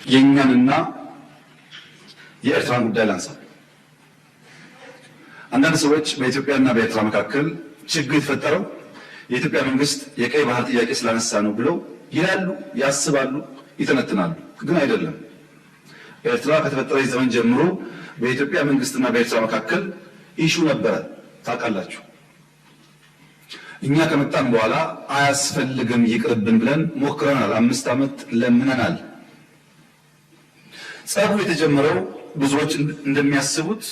የኛንና የኤርትራን ጉዳይ ላንሳ። አንዳንድ ሰዎች በኢትዮጵያና በኤርትራ መካከል ችግር የተፈጠረው የኢትዮጵያ መንግስት የቀይ ባህር ጥያቄ ስላነሳ ነው ብለው ይላሉ፣ ያስባሉ፣ ይተነትናሉ። ግን አይደለም። ኤርትራ ከተፈጠረች ዘመን ጀምሮ በኢትዮጵያ መንግስትና በኤርትራ መካከል ኢሹ ነበረ፣ ታውቃላችሁ። እኛ ከመጣን በኋላ አያስፈልግም፣ ይቅርብን ብለን ሞክረናል። አምስት ዓመት ለምነናል። ጸቡ የተጀመረው ብዙዎች እንደሚያስቡት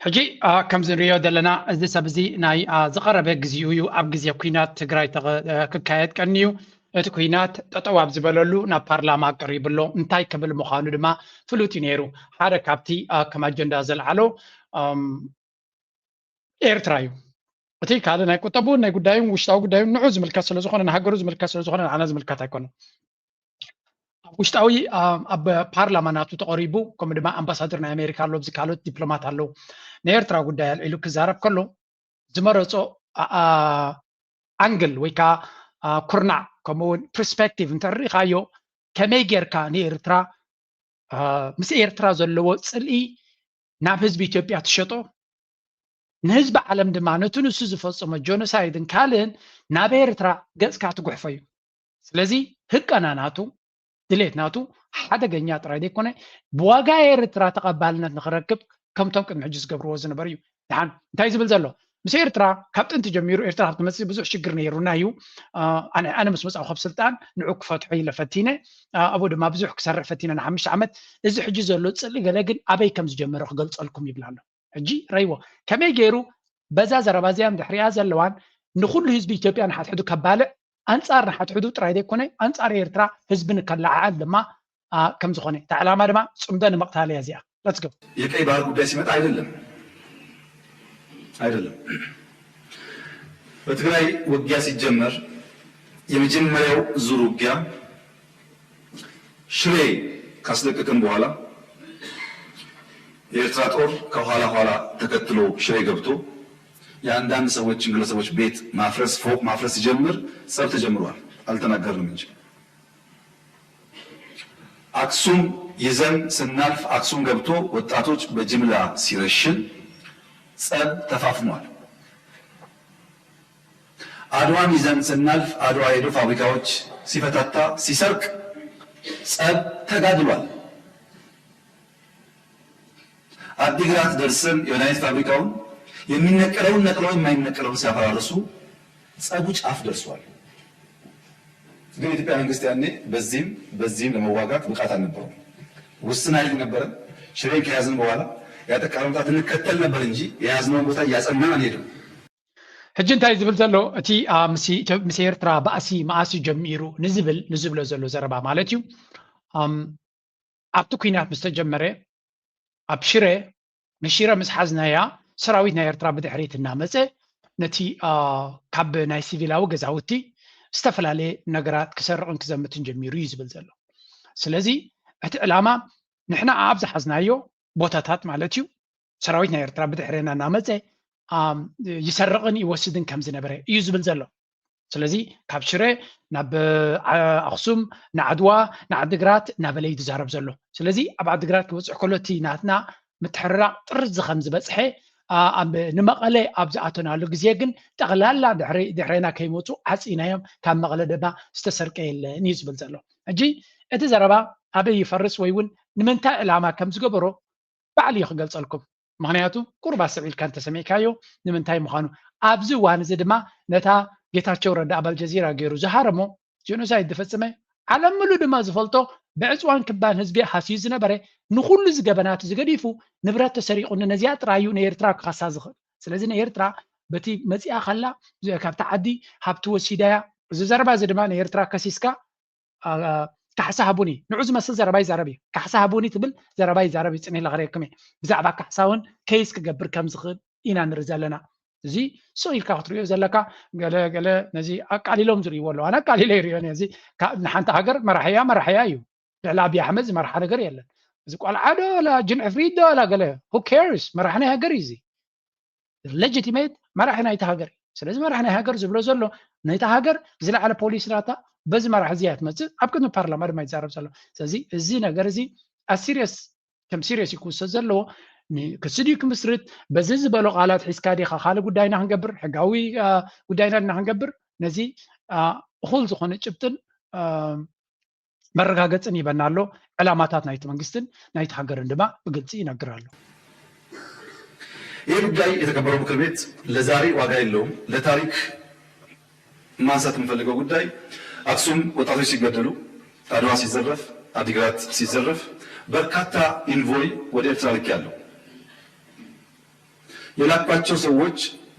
ሕጂ ከምዚ ንሪኦ ዘለና እዚ ሰብ እዚ ናይ ዝቐረበ ግዜኡ እዩ። ኣብ ግዜ ኩናት ትግራይ ክካየድ ቀንዩ እቲ ኩናት ጠጠው ኣብ ዝበለሉ ናብ ፓርላማ ቀሪቡ ኣሎ። እንታይ ክብል ምዃኑ ድማ ፍሉጥ እዩ ነይሩ። ሓደ ካብቲ ከም ኣጀንዳ ዘልዓሎ ኤርትራ እዩ። እቲ ካልእ ናይ ቁጠብኡ ናይ ጉዳዩን ውሽጣዊ ጉዳዩን ንዑ ዝምልከት ስለዝኾነ ንሃገሩ ዝምልከት ስለዝኾነ ንዓና ዝምልከት ኣይኮነን። ኣብ ውሽጣዊ ኣብ ፓርላማ ናቱ ተቐሪቡ ከምኡ ድማ ኣምባሳደር ናይ ኣሜሪካ ኣሎ፣ ኣብዚ ካልኦት ዲፕሎማት ኣለዉ። ናይ ኤርትራ ጉዳይ ኣልዒሉ ክዛረብ ከሎ ዝመረፆ ኣንግል ወይ ከዓ ኩርናዕ ከምኡውን ፕርስፔክቲቭ እንተሪኢኻዮ ከመይ ጌርካ ንኤርትራ ምስ ኤርትራ ዘለዎ ፅልኢ ናብ ህዝቢ ኢትዮጵያ ትሸጦ ንህዝቢ ዓለም ድማ ነቲ ንሱ ዝፈፀሞ ጆኖሳይድን ካልእን ናብ ኤርትራ ገፅካ ትጉሕፎ እዩ። ስለዚ ህቀና ናቱ ድሌት ናቱ ሓደገኛ ጥራይ ዘይኮነ ብዋጋ ኤርትራ ተቐባልነት ንክረክብ ከምቶም ቅድሚ ሕጂ ዝገብርዎ ዝነበሩ እዩ። ድሓን እንታይ ዝብል ዘሎ ምስ ኤርትራ ካብ ጥንቲ ጀሚሩ ኤርትራ ክትመፅእ ብዙሕ ሽግር ነይሩና እዩ። ኣነ ምስ መፃኹ ካብ ስልጣን ንዑ ክፈትሖ ኢለ ፈቲነ ኣብኡ ድማ ብዙሕ ክሰርሕ ፈቲነ ንሓሙሽተ ዓመት እዚ ሕጂ ዘሎ ፅልኢ ገለ ግን ኣበይ ከም ዝጀመረ ክገልፀልኩም ይብል ኣሎ። ሕጂ ረይዎ ከመይ ገይሩ በዛ ዘረባ እዚኣን ድሕሪኣ ዘለዋን ንኩሉ ህዝቢ ኢትዮጵያ ንሓድሕዱ ከባልዕ ኣንፃር ንሓድሕዱ ጥራይ ዘይኮነ ኣንፃር ኤርትራ ህዝቢ ንከለዓዓል ድማ ከም ዝኾነ እታ ዕላማ ድማ ፅምዶ ንምቕታል እያ እዚኣ። Let's go። የቀይ ባህር ጉዳይ ሲመጣ አይደለም አይደለም በትግራይ ውጊያ ሲጀመር የመጀመሪያው ዙር ውጊያ ሽሬ ካስለቀቅን በኋላ የኤርትራ ጦር ከኋላ ኋላ ተከትሎ ሽሬ ገብቶ የአንዳንድ ሰዎችን ግለሰቦች ቤት ማፍረስ ፎቅ ማፍረስ ሲጀምር ጸብ ተጀምሯል። አልተናገርንም እንጂ አክሱም ይዘን ስናልፍ አክሱም ገብቶ ወጣቶች በጅምላ ሲረሽን ጸብ ተፋፍሟል። አድዋን ይዘን ስናልፍ አድዋ ሄዶ ፋብሪካዎች ሲፈታታ ሲሰርቅ ጸብ ተጋድሏል። አዲግራት ደርሰን የመድኃኒት ፋብሪካውን የሚነቀለውን ነቅለው የማይነቀለውን ሲያፈራርሱ ጸቡ ጫፍ ደርሷል። ግን የኢትዮጵያ መንግስት ያኔ በዚህም በዚህም ለመዋጋት ብቃት አልነበረም። ውስን ኃይል ነበረ። ሽሬን ከያዝን በኋላ ያጠቃነው ቦታ እንከተል ነበር እንጂ የያዝነውን ቦታ እያጸናን አንሄድም። ሕጂ እንታይ ዝብል ዘሎ እቲ ምስ ኤርትራ ባእሲ መኣሲ ጀሚሩ ንዝብል ንዝብሎ ዘሎ ዘረባ ማለት እዩ። ኣብቲ ኩናት ምስ ተጀመረ ኣብ ሽረ ንሽረ ምስ ሓዝናያ ሰራዊት ናይ ኤርትራ ብድሕሪት እናመፀ ነቲ ካብ ናይ ሲቪላዊ ገዛውቲ ዝተፈላለየ ነገራት ክሰርቕን ክዘምትን ጀሚሩ እዩ ዝብል ዘሎ። ስለዚ እቲ ዕላማ ንሕና ኣብ ዝሓዝናዮ ቦታታት ማለት እዩ ሰራዊት ናይ ኤርትራ ብድሕሬና እናመፀ ይሰርቕን ይወስድን ከም ዝነበረ እዩ ዝብል ዘሎ። ስለዚ ካብ ሽረ ናብ ኣኽሱም ንዓድዋ ንዓድግራት እናበለ እዩ ዝዛረብ ዘሎ። ስለዚ ኣብ ዓድግራት ክበፅሕ ከሎ እቲ ናትና ምትሕርራቕ ጥርዚ ከም ዝበፅሐ ንመቐለ ኣብ ዝኣተናሉ ግዜ ግን ጠቕላላ ድሕሬና ከይመፁ ዓፂናዮም ካብ መቐለ ድማ ዝተሰርቀ የለን እዩ ዝብል ዘሎ። ሕጂ እቲ ዘረባ ኣበይ ይፈርስ ወይ እውን ንምንታይ ዕላማ ከም ዝገበሮ ባዕሉ እዩ ክገልፀልኩም። ምክንያቱ ቁሩብ ኣስተውዒልካ እንተሰሚዕካዮ ንምንታይ ምዃኑ። ኣብዚ እዋን እዚ ድማ ነታ ጌታቸው ረዳ ኣብ ኣልጀዚራ ገይሩ ዝሃረሞ ጀኖሳይድ ዝፈፀመ ዓለም ምሉእ ድማ ዝፈልጦ ብዕፅዋን ክባን ህዝቢ ሃስዩ ዝነበረ ንኩሉ እዚ ገበናት እዚ ገዲፉ ንብረት ተሰሪቑኒ ነዚኣ ጥራዩ ንኤርትራ ክኸሳ ዝኽእል። ስለዚ ንኤርትራ በቲ መፂኣ ከላ ካብቲ ዓዲ ሃብቲ ወሲዳያ። እዚ ዘረባ እዚ ድማ ንኤርትራ ከሲስካ ካሕሳ ሃቡኒ ንዑ ዝመስል ዘረባ ይዛረብ እዩ። ካሕሳ ሃቡኒ ትብል ዘረባ ይዛረብ እዩ። ፅኒሕ ለኽረየኩም እየ ብዛዕባ ካሕሳ እውን ከይስ ክገብር ከም ዝኽእል ኢና ንርኢ ዘለና። እዚ ስቕ ኢልካ ክትሪኦ ዘለካ ገለ ገለ ነዚ ኣቃሊሎም ዝርእይዎ ኣለዉ። ኣነ ኣቃሊለ ይርእዮ እዚ ንሓንቲ ሃገር መራሕያ መራሕያ እዩ። ልዕሊ ኣብይ ኣሕመድ ዝመርሓ ነገር የለን። እዚ ቆልዓ ዶ ላ ጅን ዕፍሪት ዶ ላ ገለ who cares መራሕ ናይ ሃገር እዩ እዚ። ሌጂቲሜት መራሒ ናይቲ ሃገር እዩ። ስለዚ መራሕ ናይ ሃገር ዝብሎ ዘሎ ነታ ሃገር ዝለዓለ ፖሊሲ ናታ በዚ መራሕ እዚ እያ ትመፅእ፣ ኣብ ቅድሚ ፓርላማ ድማ ይዛረብ ዘሎ። ስለዚ እዚ ነገር እዚ ኣሲሪየስ ከም ሲሪየስ እዩ ክውሰድ ዘለዎ። ክሲ ድዩ ክምስርት፣ በዚ ዝበሎ ቃላት ሒዝካ ዲኻ ካልእ ጉዳይና ክንገብር፣ ሕጋዊ ጉዳይና ድና ክንገብር፣ ነዚ እኹል ዝኾነ ጭብጥን መረጋገፅን ይበና ኣሎ። ዕላማታት ናይቲ መንግስትን ናይቲ ሃገርን ድማ ብግልፂ ይነግር ኣሎ። ይህ ጉዳይ የተከበረው ምክር ቤት ለዛሬ ዋጋ የለውም። ለታሪክ ማንሳት የምፈልገው ጉዳይ አክሱም ወጣቶች ሲገደሉ፣ አድዋ ሲዘረፍ፣ አዲግራት ሲዘረፍ በርካታ ኢንቮይ ወደ ኤርትራ ልኬያለሁ። የላኳቸው ሰዎች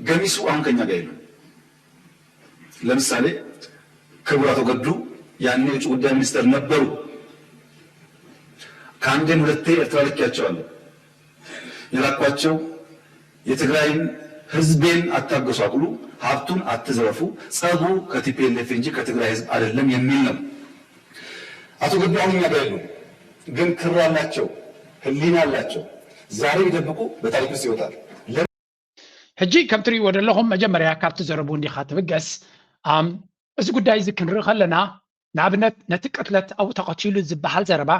ገሚሱ አሁን ከኛ ጋር የሉም። ለምሳሌ ክቡር አቶ ገዱ ያኔ የውጭ ጉዳይ ሚኒስትር ነበሩ። ከአንዴም ሁለቴ ኤርትራ ልኬያቸዋለሁ። የላኳቸው የትግራይን ህዝቤን አታጎሳቁሉ፣ ሀብቱን አትዝረፉ፣ ጸቡ ከ ቲ ፒ ኤል ኤፍ እንጂ ከትግራይ ህዝብ አይደለም የሚል ነው። አቶ ገዱ አሁን እኛ ጋር የሉም፣ ግን ክር አላቸው፣ ህሊና አላቸው። ዛሬ ቢደብቁ በታሪክ ውስጥ ይወጣል። ሕጂ ከም ትርእይዎ ዘለኹም መጀመርያ ካብቲ ዘረቡ እንዲኻ ትብገስ። እዚ ጉዳይ እዚ ክንርኢ ከለና ንኣብነት ነቲ ቅትለት ኣብኡ ተቐቲሉ ዝበሃል ዘረባ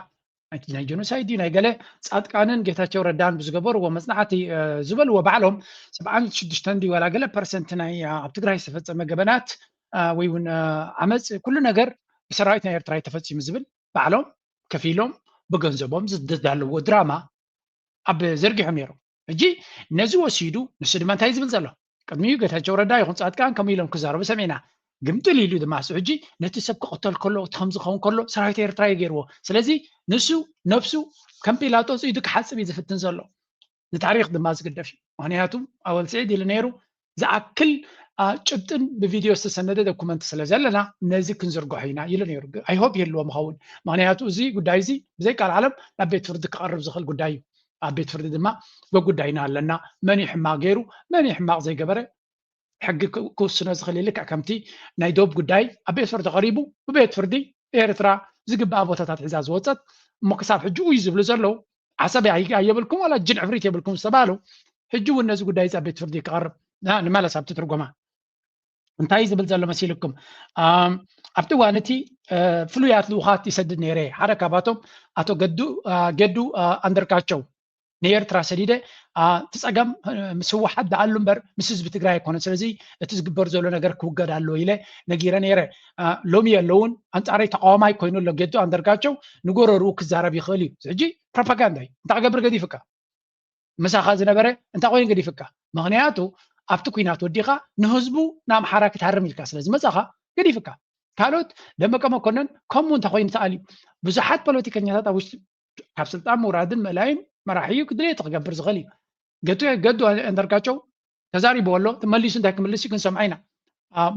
ናይ ጀኖሳይድ ድዩ ናይ ገለ ፃድቃንን ጌታቸው ረዳን ብዝገበርዎ መፅናዕቲ ዝበልዎ ባዕሎም ሰብዓን ሽዱሽተን ድዩ ዋላ ገለ ፐርሰንት ናይ ኣብ ትግራይ ዝተፈፀመ ገበናት ወይ እውን ዓመፅ ኩሉ ነገር ብሰራዊት ናይ ኤርትራ ተፈፂሙ ዝብል ባዕሎም ከፊሎም ብገንዘቦም ዝዳለዎ ድራማ ኣብ ዘርጊሖም ነይሮም። ሕጂ ነዚ ወሲዱ ንሱ ድማ እንታይ ዝብል ዘሎ ቅድሚኡ ጌታቸው ረዳ ይኹን ፃድቃን ከምኡ ኢሎም ክዛረቡ ሰሚዕና። ግምጥል ኢሉ ድማ እሱ ሕጂ ነቲ ሰብ ክቕተል ከሎ እቲ ከም ዝኸውን ከሎ ሰራዊት ኤርትራ እዩ ገይርዎ። ስለዚ ንሱ ነብሱ ከም ጲላጦስ ኢዱ ክሓፅብ እዩ ዝፍትን ዘሎ። ንታሪክ ድማ ዝግደፍ እዩ። ምክንያቱ ኣወል ስዒድ ኢሉ ነይሩ ዝኣክል ጭብጥን ብቪድዮ ዝተሰነደ ዶኩመንት ስለ ዘለና ነዚ ክንዝርግሖ ኢና ኢሉ ነይሩ። ኣይሆፕ ይህልዎ ምኸውን። ምክንያቱ እዚ ጉዳይ እዚ ብዘይ ቃል ዓለም ናብ ቤት ፍርዲ ክቐርብ ዝኽእል ጉዳይ እዩ። ኣብ ቤት ፍርዲ ድማ በጉዳይና ኣለና። መን እዩ ሕማቕ ገይሩ መን እዩ ሕማቕ ዘይገበረ ሕጊ ክውስኖ ዝኽእል ልክዕ ከምቲ ናይ ዶብ ጉዳይ ኣብ ቤት ፍርዲ ቀሪቡ ብቤት ፍርዲ ኤርትራ ዝግባኣ ቦታታት ሒዛ ዝወፀት እሞ ክሳብ ሕጂ እዩ ዝብሉ ዘለዉ ዓሰብ ኣየብልኩም ዋላ ጅን ዕፍሪት የብልኩም ዝተባሃሉ ሕጂ እውን ነዚ ጉዳይ ኣብ ቤት ፍርዲ ክቐርብ ንመለስ ኣብቲ ትርጎማ እንታይ ዝብል ዘሎ መሲልኩም ኣብቲ እዋን እቲ ፍሉያት ልኡኻት ይሰድድ ነይረ ሓደ ካባቶም ኣቶ ገዱ ኣንደርጋቸው ንኤርትራ ሰዲደ እቲ ፀገም ምስ ህወሓት ደኣሉ እምበር ምስ ህዝቢ ትግራይ ኣይኮነን ስለዚ እቲ ዝግበር ዘሎ ነገር ክውገድ ኣለዎ ኢለ ነጊረ ነይረ ሎሚ የለውን ኣንፃረይ ተቃዋማይ ኮይኑ ኣሎ ገዱ ኣንደርጋቸው ንጎረርኡ ክዛረብ ይኽእል እዩ ሕጂ ፕሮፓጋንዳ እዩ እንታይ ክገብር ገዲፍካ ምሳኻ ዝነበረ እንታይ ኮይኑ ገዲፍካ ምክንያቱ ኣብቲ ኩናት ወዲኻ ንህዝቡ ንኣምሓራ ክትሃርም ኢልካ ስለ ዝመፃኻ ገዲፍካ ካልኦት ደመቀ መኮነን ከምኡ እንታይ ኮይኑ ተኣልዩ ብዙሓት ፖለቲከኛታት ኣብ ውሽጢ ካብ ስልጣን ምውራድን ምእላይን መራሒ እዩ ክድልየቱ ክገብር ዝኽእል እዩ ገዱ ኣንዳርጋቸው ተዛሪብዎ ኣሎ መሊሱ እንታይ ክምልስ እዩ ክንሰምዓ ኢና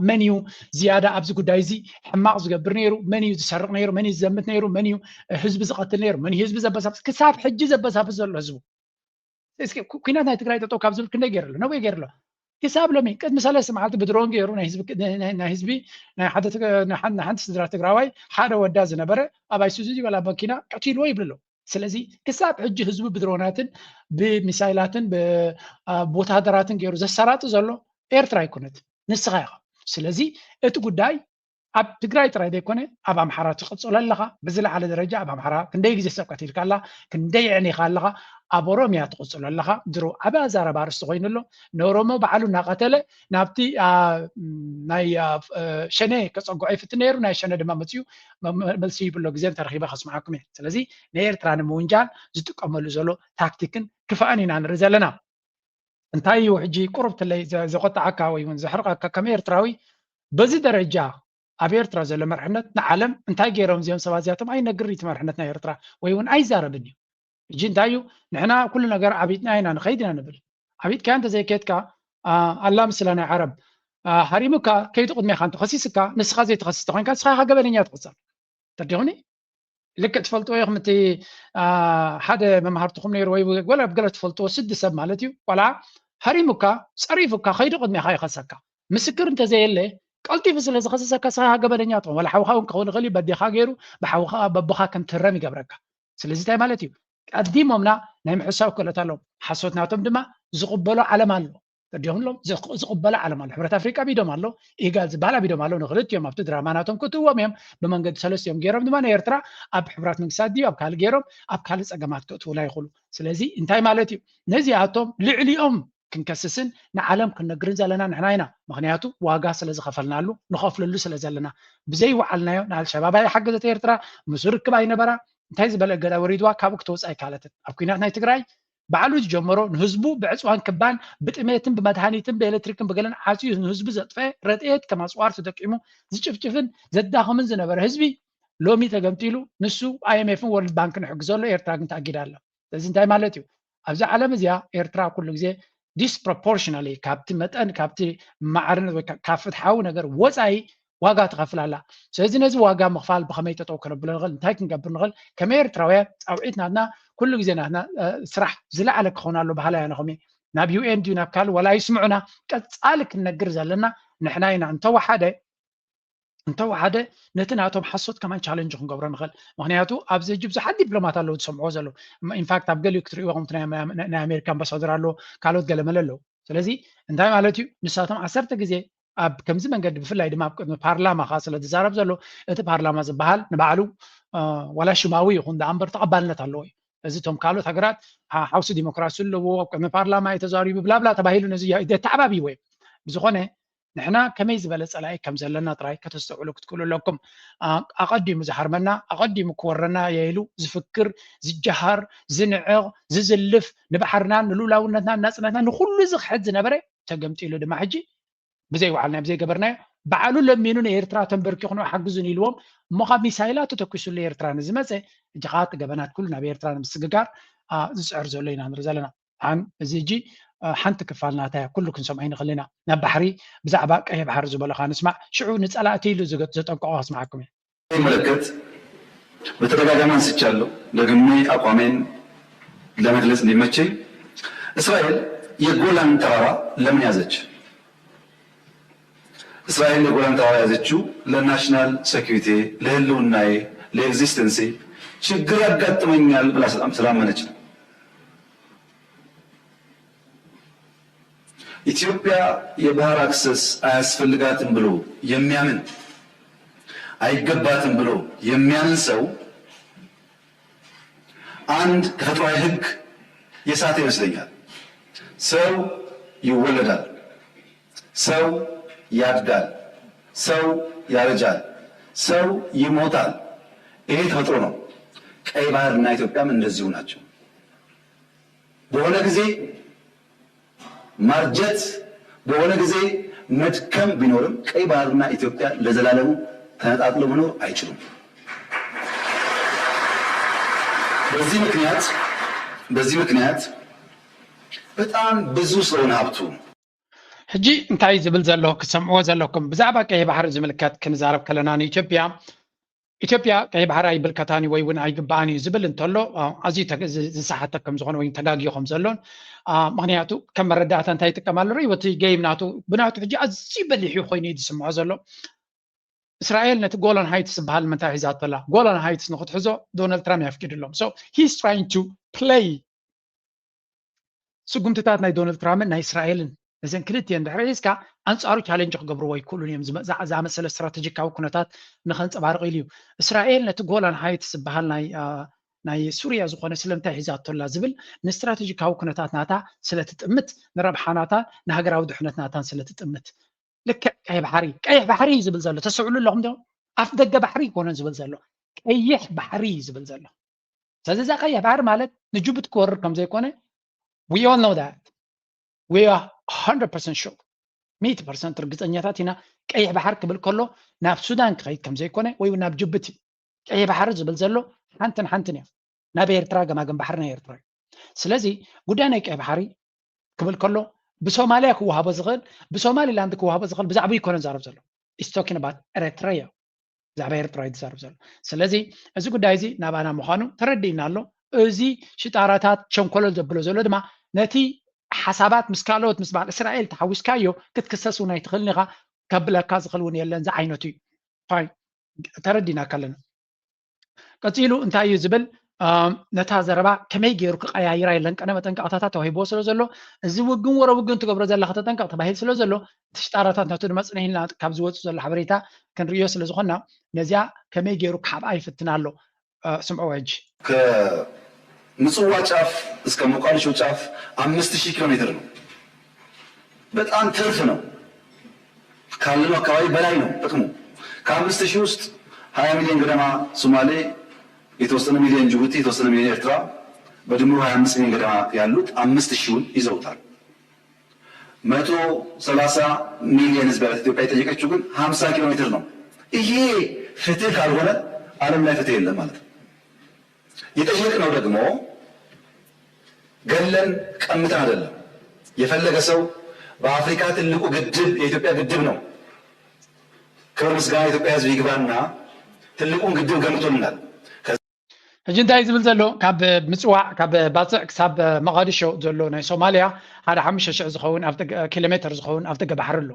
መን እዩ ዝያዳ ኣብዚ ጉዳይ እዚ ሕማቕ ዝገብር ነይሩ መን እዩ ዝሰርቕ ነይሩ መን እዩ ዝዘምት ነይሩ መን እዩ ህዝቢ ዝቐትል ነይሩ መን ህዝቢ ዘበሳብስ ክሳብ ሕጂ ዘበሳብስ ዘሎ ህዝቡ እስኪ ኩናት ናይ ትግራይ ጠጠው ካብ ዝብል ክንደይ ገይሩ ኣሎ ነዊሕ ገይሩ ኣሎ ክሳብ ሎሚ ቅድሚ ሰለስተ መዓልቲ ብድሮን ገይሩ ናይ ህዝቢ ናይ ሓደ ሓንቲ ስድራ ትግራዋይ ሓደ ወዳ ዝነበረ ኣብ ኣይሱዙ ዝበላ መኪና ቀቲልዎ ይብሉ ኣለዉ ስለዚ ክሳብ ሕጂ ህዝቢ ብድሮናትን ብሚሳይላትን ብወታደራትን ገይሩ ዘሰራጢ ዘሎ ኤርትራ ኣይኮነት ንስኻ ኢኻ ስለዚ እቲ ጉዳይ ኣብ ትግራይ ጥራይ ዘይኮነ ኣብ ኣምሓራ ትቕፅሎ ኣለኻ ብዝለዓለ ደረጃ ኣብ ኣምሓራ ክንደይ ግዜ ሰብ ቀቲልካ ኣላ ክንደይ የዕኒኻ ኣለኻ ኣብ ኦሮምያ ትቕፅሎ ኣለኻ ድሮ ዓብ ኣዛረባ ኣርስቲ ኮይኑ ኣሎ ንኦሮሞ ባዕሉ እናቐተለ ናብቲ ናይ ሸነ ከፀግዖ ይፍትን ነይሩ ናይ ሸነ ድማ መፅኡ መልሲ ይብሎ ግዜ እንተረኺበ ከስምዓኩም እየ ስለዚ ንኤርትራ ንምውንጃል ዝጥቀመሉ ዘሎ ታክቲክን ክፍኣን ኢና ንርኢ ዘለና እንታይ እዩ ሕጂ ቁሩብ ትለይ ዘቆጣዓካ ወይ እውን ዘሕርቐካ ከም ኤርትራዊ በዚ ደረጃ ኣብ ኤርትራ ዘሎ መርሕነት ንዓለም እንታይ ገይሮም እዚኦም ሰባት እዚኣቶም ኣይነግር እቲ መርሕነት ናይ ኤርትራ ወይ እውን ኣይዛረብን እዩ ሕጂ እንታይ እዩ ንሕና ኩሉ ነገር ዓቢጥና ኢና ንኸይድ ኢና ንብል ዓቢጥካ እንተዘይከድካ ኣላ ምስላ ናይ ዓረብ ሃሪሙካ ከይዱ ቅድሜኻ እንተኸሲስካ ንስኻ ዘይተኸስስ ተኮይንካ ንስኻ ኢኻ ገበነኛ ትቕጸር ተዲኹኒ ልክዕ ትፈልጥዎ ኢኹም እቲ ሓደ መምሃርትኹም ነይሩ ወይ ወላ ገለ ትፈልጥዎ ስዲ ሰብ ማለት እዩ ቆልዓ ሃሪሙካ ፀሪፉካ ከይዱ ቅድሜኻ ይኸሰካ ምስክር እንተዘየለ ቀልጢፉ ስለ ዝኸሰሰካ ስኻ ገበነኛ ትኾን ወላ ሓውኻ እውን ክኸውን ይኽእል እዩ በዴኻ ገይሩ ብሓውኻ በቦኻ ከም ትህረም ይገብረካ ስለዚ እንታይ ማለት እዩ ቀዲሞምና ናይ ምሕሳብ ክእለት ኣለዎም ሓሶት ናቶም ድማ ዝቕበሎ ዓለም ኣሎ ተዲሆምሎም ዝቕበላ ዓለም ኣሎ። ሕብረት ኣፍሪቃ ቢዶም ኣሎ፣ ኢጋድ ዝበሃል ኣቢዶም ኣሎ። ንክልቲኦም ኣብቲ ድራማ ናቶም ክትዎም እዮም። ብመንገዲ ሰለስቲኦም ገይሮም ድማ ንኤርትራ ኣብ ሕቡራት መንግስታት ድዩ ኣብ ካልእ ገይሮም ኣብ ካልእ ጸገማት ክእትውና ይኽእሉ። ስለዚ እንታይ ማለት እዩ? ነዚኣቶም ልዕሊኦም ክንከስስን ንዓለም ክንነግርን ዘለና ንሕና ኢና። ምክንያቱ ዋጋ ስለ ዝኸፈልናሉ ንኸፍለሉ ስለ ዘለና። ብዘይ ወዓልናዮ ንኣልሸባብ ኣይሓገዘት ኤርትራ፣ ምስ ርክብ ኣይነበራ። እንታይ ዝበለ እገዳ ወሪድዋ ካብኡ ክትወፅእ ኣይካለትን። ኣብ ኩናት ናይ ትግራይ ባዕሉ ዝጀመሮ ንህዝቡ ብዕፅዋን ክባን ብጥሜትን ብመድሃኒትን ብኤሌክትሪክን ብገለን ዓፅዩ ንህዝቡ ዘጥፈአ ረድኤት ከም ኣፅዋር ተጠቂሙ ዝጭፍጭፍን ዘዳኽምን ዝነበረ ህዝቢ ሎሚ ተገምጢሉ ንሱ ኣይኤምኤፍን ወርልድ ባንክን ይሕግዞ ኣሎ፣ ኤርትራ ግን ተኣጊዳ ኣላ። ስለዚ እንታይ ማለት እዩ? ኣብዚ ዓለም እዚኣ ኤርትራ ኩሉ ግዜ disproportionally ካብቲ መጠን ካብቲ ማዕርነት ወይ ካብ ፍትሓዊ ነገር ወፃኢ ዋጋ ትኸፍል ኣላ። ስለዚ ነዚ ዋጋ ምኽፋል ብኸመይ ጠጠው ከነብሎ ንኽእል? እንታይ ክንገብር ንኽእል? ከም ኤርትራውያን ፃውዒት ናትና ኩሉ ግዜ ናትና ስራሕ ዝለዓለ ክኸውን ኣሎ በሃላይ ኣነ ከሚ ናብ ዩኤን ድዩ ናብ ካልእ ዋላ ይስምዑና ቀፃሊ ክንነግር ዘለና ንሕና ኢና። እንተወሓደ እንተወሓደ ነቲ ናቶም ሓሶት ከማን ቻለንጅ ክንገብሮ ንኽእል። ምክንያቱ ኣብዚ ሕጂ ብዙሓት ዲፕሎማት ኣለዉ ዝሰምዕዎ ዘለዉ። ኢንፋክት ኣብ ገሊኡ ክትርእይዎ ከምቲ ናይ ኣሜሪካ ኣምባሳደር ኣለዎ ካልኦት ገለመለ ኣለዉ። ስለዚ እንታይ ማለት እዩ? ንሳቶም ዓሰርተ ግዜ ኣብ ከምዚ መንገዲ ብፍላይ ድማ ኣብ ቅድሚ ፓርላማ ካ ስለ ዝዛረብ ዘሎ እቲ ፓርላማ ዝበሃል ንባዕሉ ዋላ ሽማዊ ይኹን ደኣ እምበር ተቐባልነት ኣለዎ እዩ። እዚ እቶም ካልኦት ሃገራት ሓውሲ ዲሞክራሲ ኣለዎ ኣብ ቅድሚ ፓርላማ እዩ ተዛሪቡ ብላብላ ተባሂሉ ነዚ የተዓባብይዎ እዩ። ብዝኾነ ንሕና ከመይ ዝበለ ጸላኢ ከም ዘለና ጥራይ ከተስተውዕሉ ክትክእሉ ኣለኩም። ኣቐዲሙ ዝሃርመና ኣቐዲሙ ክወረና የኢሉ ዝፍክር ዝጀሃር ዝንዕቕ ዝዝልፍ ንባሕርናን ንልኡላውነትናን ናጽነትና ንኹሉ ዝኽሕድ ዝነበረ ተገምጢሉ ድማ ሕጂ ብዘይ ዋዕልና ብዘይ ገበርናዮ ባዕሉ ለሚኑ ንኤርትራ ተንበርኪኹ ንኡ ሓግዙን ኢልዎም እሞ ካብ ሚሳይላት ተተኩሱሉ ኤርትራ ንዝመፀ ሕጂ ከዓ እቲ ገበናት ኩሉ ናብ ኤርትራ ንምስግጋር ዝፅዕር ዘሎ ኢና ንርኢ ዘለና። ኣን እዚ ሕጂ ሓንቲ ክፋል ናታ እያ ኩሉ ክንሰምዖ ኣይንኽእል ኢና። ናብ ባሕሪ ብዛዕባ ቀይሕ ባሕሪ ዝበሎ ከዓ ንስማዕ ሽዑ ንፀላእቲ ኢሉ ዘጠንቀቆ ከስምዓኩም እየ። ይመለከት በተደጋጋሚ አንስቻለሁ። ደግሜ አቋሜን ለመግለጽ እንዲመቸኝ እስራኤል የጎላን ተራራ ለምን ያዘች? እስራኤል የጎላን ተራራ ያዘችው ለናሽናል ሴኩሪቲ ለህልውናዬ ለኤግዚስተንሴ ችግር ያጋጥመኛል ብላ ስላመነች ነው። ኢትዮጵያ የባህር አክሰስ አያስፈልጋትም ብሎ የሚያምን አይገባትም ብሎ የሚያምን ሰው አንድ ተፈጥሯዊ ህግ የሳተ ይመስለኛል። ሰው ይወለዳል፣ ሰው ያድጋል፣ ሰው ያረጃል፣ ሰው ይሞታል። ይሄ ተፈጥሮ ነው። ቀይ ባህርና ኢትዮጵያም እንደዚሁ ናቸው። በሆነ ጊዜ ማርጀት በሆነ ጊዜ መድከም ቢኖርም ቀይ ባህርና ኢትዮጵያ ለዘላለሙ ተነጣጥሎ መኖር አይችሉም። በዚህ ምክንያት በዚህ ምክንያት በጣም ብዙ ስለሆነ ሀብቱ ሕጂ እንታይ ዝብል ዘሎ ክትሰምዕዎ ዘለኩም ብዛዕባ ቀይሕ ባሕሪ ዝምልከት ክንዛረብ ከለና ንኢትዮጵያ ኢትዮጵያ ቀይ ባሕሪ ኣይብልከታን ወይ እውን ኣይግባኣን እዩ ዝብል እንተሎ ኣዝዩ ዝሰሓተ ከም ዝኾነ ወይ ተጋጊዮ ከም ዘሎን ምክንያቱ ከም መረዳእታ እንታይ ይጥቀም ኣሎ ርእይዎ እቲ ገይም ናቱ ብናቱ ሕጂ ኣዝዩ በሊሕ ኮይኑ እዩ ዝስምዖ ዘሎ እስራኤል ነቲ ጎላን ሃይትስ ዝበሃል ምንታይ ሒዛቶ ኣላ ጎላን ሃይትስ ንክትሕዞ ዶናልድ ትራምፕ የፍቂድሎም so he's trying to play ስጉምትታት ናይ ዶናልድ ትራምፕን ናይ እስራኤልን ነዘን ክልቲኤን ድሕሪ ሒዝካ ኣንፃሩ ቻሌንጅ ክገብርዎ ኣይክእሉን እዮም ዝኣመሰለ ስትራተጂካዊ ኩነታት ንከንፀባርቕ ኢሉ እዩ እስራኤል ነቲ ጎላን ሃይትስ ዝበሃል ናይ ናይ ሱርያ ዝኾነ ስለምንታይ ሒዛቶላ ዝብል ንስትራተጂካዊ ኩነታት ናታ ስለትጥምት ንረብሓ ናታ ንሃገራዊ ድሕነት ናታን ስለትጥምት ልክዕ ቀይሕ ባሕሪ ቀይሕ ባሕሪ እዩ ዝብል ዘሎ ተስዕሉ ኣለኹም ዶ ኣፍ ደገ ባሕሪ ይኮነን ዝብል ዘሎ ቀይሕ ባሕሪ እዩ ዝብል ዘሎ ስለዚ እዛ ቀይሕ ባሕሪ ማለት ንጅቡቲ ክወርር ከም ዘይኮነ we all know that we are hundred percent sure ሚእቲ ፐርሰንት ርግፀኛታት ኢና ቀይሕ ባሕር ክብል ከሎ ናብ ሱዳን ክኸይድ ከም ዘይኮነ ወይ ናብ ጅቡቲ ቀይሕ ባሕሪ ዝብል ዘሎ ሓንትን ሓንትን እዮም ናብ ኤርትራ ገማግም ባሕሪ ናይ ኤርትራ እዩ ስለዚ ጉዳይ ናይ ቀይሕ ባሕሪ ክብል ከሎ ብሶማልያ ክወሃቦ ዝኽእል ብሶማሊላንድ ክወሃቦ ዝኽእል ብዛዕባ ይኮነ ዛረብ ዘሎ is talking about ኤርትራ ብዛዕባ ኤርትራ እዩ ዝዛረብ ዘሎ ስለዚ እዚ ጉዳይ እዚ ናባና ምዃኑ ተረዲእና ኣሎ እዚ ሽጣራታት ሸንኮለል ዘብሎ ዘሎ ድማ ነቲ ሓሳባት ምስ ካልኦት ምስ በዓል እስራኤል ተሓዊስካዮ ክትክሰስ እውን ኣይትኽእልን ኢኻ ከብለካ ዝኽእል እውን የለን ዝዓይነቱ እዩ ተረዲናካ ኣለና ቀፂሉ እንታይ እዩ ዝብል ነታ ዘረባ ከመይ ገይሩ ክቀያይራ የለን ቀነ መጠንቀቕታታት ተዋሂብዎ ስለ ዘሎ፣ እዚ ውግን ወረ ውግን ትገብሮ ዘለኻ ተጠንቀቕ ተባሂሉ ስለ ዘሎ፣ እቲ ሽጣራታት ነቱ ድማ ጽንሕ ኢልና ካብ ዝወፁ ዘሎ ሓበሬታ ክንርእዮ ስለ ዝኾንና፣ ነዚኣ ከመይ ገይሩ ክሓብኣ ይፍትን ኣሎ። ስምዕዎ ሕጂ። ከምጽዋ ጫፍ እስከ ሞቃዲሾ ጫፍ አምስት ሺህ ኪሎ ሜትር ነው። በጣም ትርፍ ነው። ካለነው አካባቢ በላይ ነው ጥቅሙ። ከአምስት ሺህ ውስጥ ሀያ ሚሊዮን ገደማ ሶማሌ፣ የተወሰነ ሚሊዮን ጅቡቲ፣ የተወሰነ ሚሊዮን ኤርትራ፣ በድምሩ ሀያ አምስት ሚሊዮን ገደማ ያሉት አምስት ሺውን ይዘውታል። መቶ ሰላሳ ሚሊዮን ህዝብ ያላት ኢትዮጵያ የጠየቀችው ግን ሀምሳ ኪሎ ሜትር ነው። ይሄ ፍትህ ካልሆነ ዓለም ላይ ፍትህ የለም ማለት ነው። የጠየቅነው ደግሞ ገለን ቀምተን አይደለም። የፈለገ ሰው በአፍሪካ ትልቁ ግድብ የኢትዮጵያ ግድብ ነው። ክብር ምስጋና የኢትዮጵያ ህዝብ ይግባና ትልቁን ግድብ ገምቶልናል። ሕጂ እንታይ ዝብል ዘሎ? ካብ ምፅዋዕ፣ ካብ ባፅዕ ክሳብ መቓዲሾ ዘሎ ናይ ሶማልያ ሓደ ሓሙሽተ ሽሕ ዝኸውን ኪሎ ሜትር ዝኸውን ኣብ ደገ ባሕሪ ኣሎ።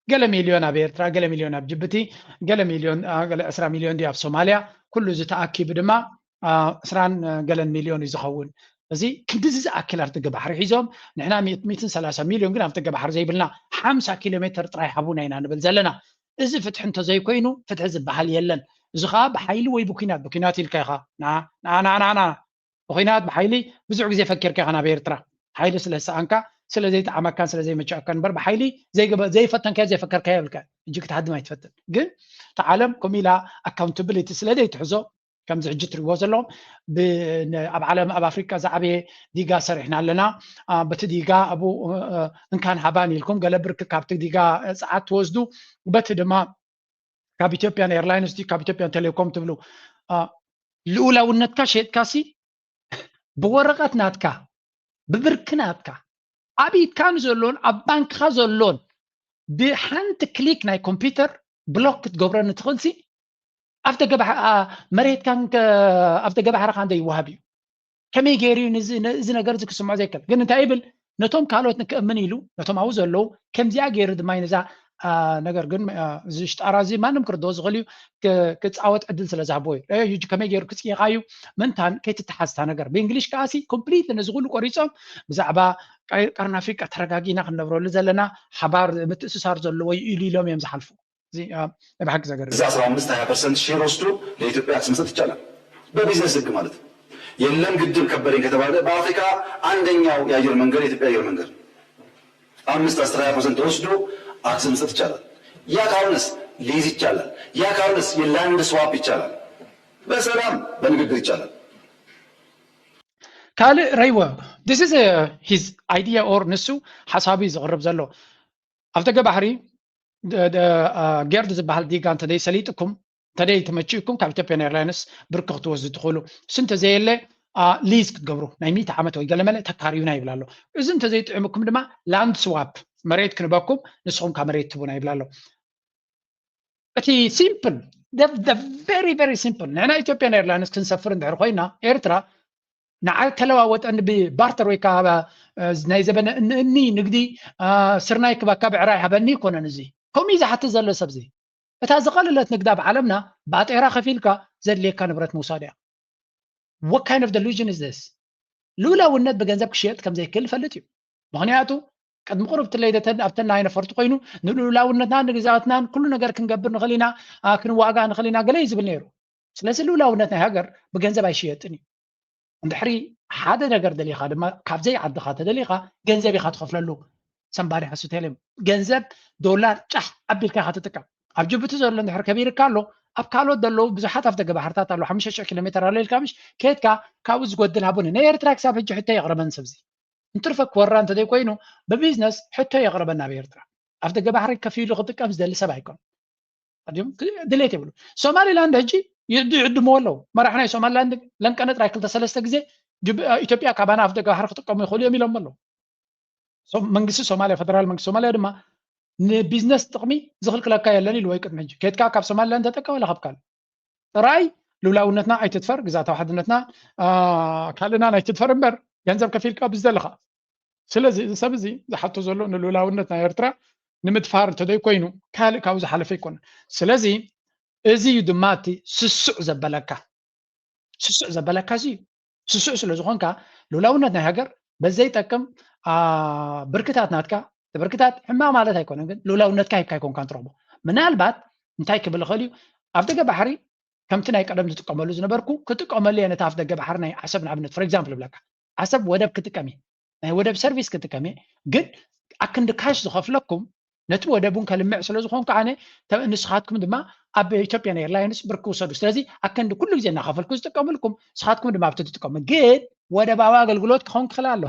ገለ ሚልዮን ኣብ ኤርትራ፣ ገለ ሚልዮን ኣብ ጅቡቲ፣ ገለ ሚልዮን፣ ገለ ዕስራ ሚልዮን ድዩ ኣብ ሶማልያ። ኩሉ እዚ ተኣኪቡ ድማ ዕስራን ገለን ሚልዮን እዩ ዝኸውን። እዚ ክንድዚ ዝኣክል ኣብ ደገ ባሕሪ ሒዞም፣ ንሕና ሚእትን ሰላሳ ሚልዮን ግን ኣብ ደገ ባሕሪ ዘይብልና ሓምሳ ኪሎ ሜትር ጥራይ ሃቡና ኢና ንብል ዘለና። እዚ ፍትሒ እንተዘይኮይኑ ፍትሒ ዝበሃል የለን። እዚ ከዓ ብሓይሊ ወይ ብኩናት፣ ብኩናት ኢልካ ኢኻ ንዓና ብኹናት ብሓይሊ ብዙሕ ግዜ ፈኪርካ ኢኻ ናብ ኤርትራ። ሓይሊ ስለ ዝሰኣንካ፣ ስለ ዘይጠዓመካን ስለ ዘይመቸኣካን እምበር ብሓይሊ ዘይፈተንካዮ ዘይፈከርካዮ የብልካ። ሕጂ ክትሃድም ኣይትፈትን። ግን እታ ዓለም ከምኡ ኢላ ኣካውንታብሊቲ ስለ ዘይትሕዞ፣ ከምዚ ሕጂ ትሪእዎ ዘለኹም፣ ኣብ ዓለም ኣብ ኣፍሪቃ ዝዓበየ ዲጋ ሰሪሕና ኣለና። በቲ ዲጋ ኣብኡ እንካን ሃባን ኢልኩም ገለ ብርኪ ካብቲ ዲጋ ጸዓት ትወስዱ፣ በቲ ድማ ካብ ኢትዮጵያን ኤርላይንስ ድዩ ካብ ኢትዮጵያን ቴሌኮም ትብሉ፣ ልኡላውነትካ ሸጥካሲ ብወረቐት ናትካ፣ ብብርኪ ናትካ፣ ኣብ ኢድካ ንዘሎን ኣብ ባንክኻ ዘሎን ብሓንቲ ክሊክ ናይ ኮምፒውተር ብሎክ ክትገብረኒ ትኽእልሲ፣ ኣብ ደገ ባሕ-፣ ኣ-፣ መሬትካን ከ-፣ ኣብ ደገ ባሕርኻ እንደ ይወሃብ እዩ። ከመይ ገይሩ እዩ ንዚ-፣ ን-፣ እዚ ነገር እዚ ክስምዖ ዘይክእል? ግን እንታይ ይብል? ነቶም ካልኦት ንክእምን ኢሉ፣ ነቶም ኣብኡ ዘለዉ፣ ከምዚኣ ገይሩ ድማ እዩ ነዛ፣ ኣ፣ ነገር ግን፣ ኣ፣ እዚ ሽጣራ እዚ ማንም ክርድኦ ዝኽእል እዩ፣ ክ-፣ ክጻወት ዕድል ስለ ዝሃብዎ እዩ። እ፣ እዩ ከመይ ገይሩ ክጽይቓ እዩ? ምንታን ከይትተሓዝታ ነገር። ብእንግሊሽ ከኣሲ ኮምፕሊት ነዚ ኩሉ ቆሪጾም ብዛዕባ ቀ-፣ ቀርኒ ኣፍሪቃ ተረጋጊና ክንነብረሉ ዘለና ሓባር ምትእስሳር ዘለዎ እዩ ኢሉ ኢሎም እዮም ዝሓልፉ። እዚ፣ አ፣ ናይ ብሓቂ ዘገርም። እዚ አስራ አምስት ሃያ ፐርሰንት ሼር ወስዶ ለኢትዮጵያ አክሰስ መስጠት ይቻላል። በቢዝነስ ህግ ማለት ነው። የለም ግድብ ከበደኝ ከተባለ በአፍሪካ አንደኛው የአየር መንገድ የኢትዮጵያ አየር መንገድ ነው። አምስት፣ አስር፣ ሃያ ፐርሰንት ተወስዶ አክሰስ መስጠት ይቻላል። ያ ካልሆነስ ሊዝ ይቻላል። ያ ካልሆነስ የላንድ ስዋፕ ይቻላል። በሰላም በንግግር ይቻላል። ካልእ ረይወ፣ this is his idea or ንሱ ሓሳቡ እዩ ዝቕርብ ዘሎ። ኣብ ደገ ባሕሪ ደ-፣ ደ-፣ አ፣ ጌርድ ዝበሃል ዲጋ እንተደይ ሰሊጥኩም፣ እንተደይ ተመቺእኩም ካብ ኢትዮጵያን ኤርላይንስ ብርኪ ክትወስዱ ትኽእሉ። እሱ እንተዘየለ፣ አ፣ ሊዝ ክትገብሩ ናይ ሚእቲ ዓመት ወይ ገለመለ ተካርዩና ይብል ኣሎ። እዚ እንተዘይጥዕምኩም ድማ ላንድ ስዋፕ መሬት ክንበኩም፣ ንስኹም ካብ መሬት ትቡና ይብል ኣሎ። እቲ ሲምፕል፣ the very very simple፣ ንሕና ኢትዮጵያን ኤርላይንስ ክንሰፍር እንድሕር ኮይና ኤርትራ ንዓይ ተለዋወጠኒ ብባርተር ወይ ከዓ፣ እ፣ ናይ ዘበነ እኒ፣ እኒ ንግዲ፣ እ፣ ስርናይ ክባካ ብዕራይ ሃበኒ ይኮነን። እዚ ከምኡ እዩ ዝሓትት ዘሎ ሰብ እዚ። እታ ዝቐለለት ንግዲ ኣብ ዓለምና ባጤራ ከፊልካ ዘድልየካ ንብረት ምውሳድ እያ። What kind of delusion is this? ልኡላውነት ብገንዘብ ክሽየጥ ከም ዘይክእል ይፈልጥ እዩ። ምኽንያቱ ቅድሚ ቁሩብ እቲ ለይደተን ኣብተን ናይ ነፈርቲ ኮይኑ ንልኡላውነትና ንግዛትና ኩሉ ነገር ክንገብር ንኽእል ኢና፣ አ፣ ክንዋጋ ንኽእል ኢና ገለ እዩ ዝብል ነይሩ። ስለዚ ልኡላውነት ናይ ሃገር ብገንዘብ ኣይሽየጥን እዩ። እንድሕሪ ሓደ ነገር ደሊኻ ድማ ካብዘይ ዓድኻ ተደሊኻ ገንዘብ ኢኻ ትኸፍለሉ። ሰምባዲ ሓሱ ቴሌም ገንዘብ ዶላር ጫሕ ኣቢልካ ኢኻ ትጥቀም። ኣብ ጅቡቲ ዘሎ እንድሕር ከቢርካ ኣሎ፣ ኣብ ካልኦት ዘለዉ ብዙሓት ኣፍ ደገ ባሕርታት ኣሎ። ሓሙሽተ ሽሕ ኪሎ ሜትር ኣሎ ኢልካ ምሽ ከድካ ካብኡ ዝጎድል ሃቡኒ። ናይ ኤርትራ ክሳብ ሕጂ ሕቶ የቕረበን ሰብዚ። እንትርፈ ክወራ እንተዘይኮይኑ ብቢዝነስ ሕቶ የቕረበን ናብ ኤርትራ። ኣፍ ደገ ባሕሪ ከፊሉ ክጥቀም ዝደሊ ሰብ ኣይኮን። ድዮም? ድሌት የብሉ። ሶማሊላንድ ሕጂ ይዕድ-፣ ይዕድምዎ ኣለዉ። መራሕ ናይ ሶማሊላንድ ለንቀነ ጥራይ ክልተ ሰለስተ ግዜ ጅብ-፣ ኢትዮጵያ ካባና ኣፍ ደገ ባሕሪ ክጥቀሙ ይኽእሉ እዮም ኢሎም ኣለዉ። ሶ-፣ መንግስቲ ሶማሊያ፣ ፈደራል መንግስቲ ሶማሊያ ድማ ንቢዝነስ ጥቕሚ ዝኽልክለካ የለን ኢሉ ወይ ቅድሚ ሕጂ። ከድካ ካብ ሶማሊላንድ ተጠቀም ወላ ካብ ካልእ። ጥራይ ልኡላውነትና ኣይትድፈር፣ ግዛታዊ ሓድነትና፣ አ፣ ካልእናን ኣይትድፈር እምበር ገንዘብ ከፊልካ ብዝደለኻ። ስለዚ እዚ ሰብ እዚ ዝሓቶ ዘሎ ንልኡላውነት ናይ ኤርትራ ንምድፋር እንተዘይኮይኑ ካልእ ካብኡ ዝሓለፈ ኣይኮነን። ስለዚ እዚ እዩ ድማ እቲ ስሱዕ ዘበለካ። ስሱዕ ዘበለካ እዚ እዩ። ስሱዕ ስለ ዝኾንካ ልኡላውነት ናይ ሃገር በዘይጠቅም ብርክታት ናትካ ብርክታት ሕማቕ ማለት ኣይኮነን፣ ግን ልኡላውነትካ ሂብካ ኣይኮንካን ትረኽቦ። ምናልባት እንታይ ክብል ይኽእል እዩ፣ ኣብ ደገ ባሕሪ ከምቲ ናይ ቀደም ዝጥቀመሉ ዝነበርኩ ክጥቀመሉ እየ ነቲ ኣፍ ደገ ባሕሪ ናይ ዓሰብ ንኣብነት for example እብለካ። ዓሰብ ወደብ ክጥቀም እየ፣ ናይ ወደብ ሰርቪስ ክጥቀም እየ፣ ግን ኣክንዲ ካሽ ዝኸፍለኩም ነቲ ወደብ እውን ከልምዕ ስለ ዝኾንኩ ኣነ ንስኻትኩም ድማ ኣብ ኢትዮጵያን ኤርላይንስ ብርኪ ውሰዱ። ስለዚ ኣክንዲ ኩሉ ግዜ እናኸፈልኩ ዝጥቀምልኩም ንስኻትኩም ድማ ኣብቲ ትጥቀሙ። ግን ወደባዊ ኣገልግሎት ክኸውን ክኽእል ኣሎ።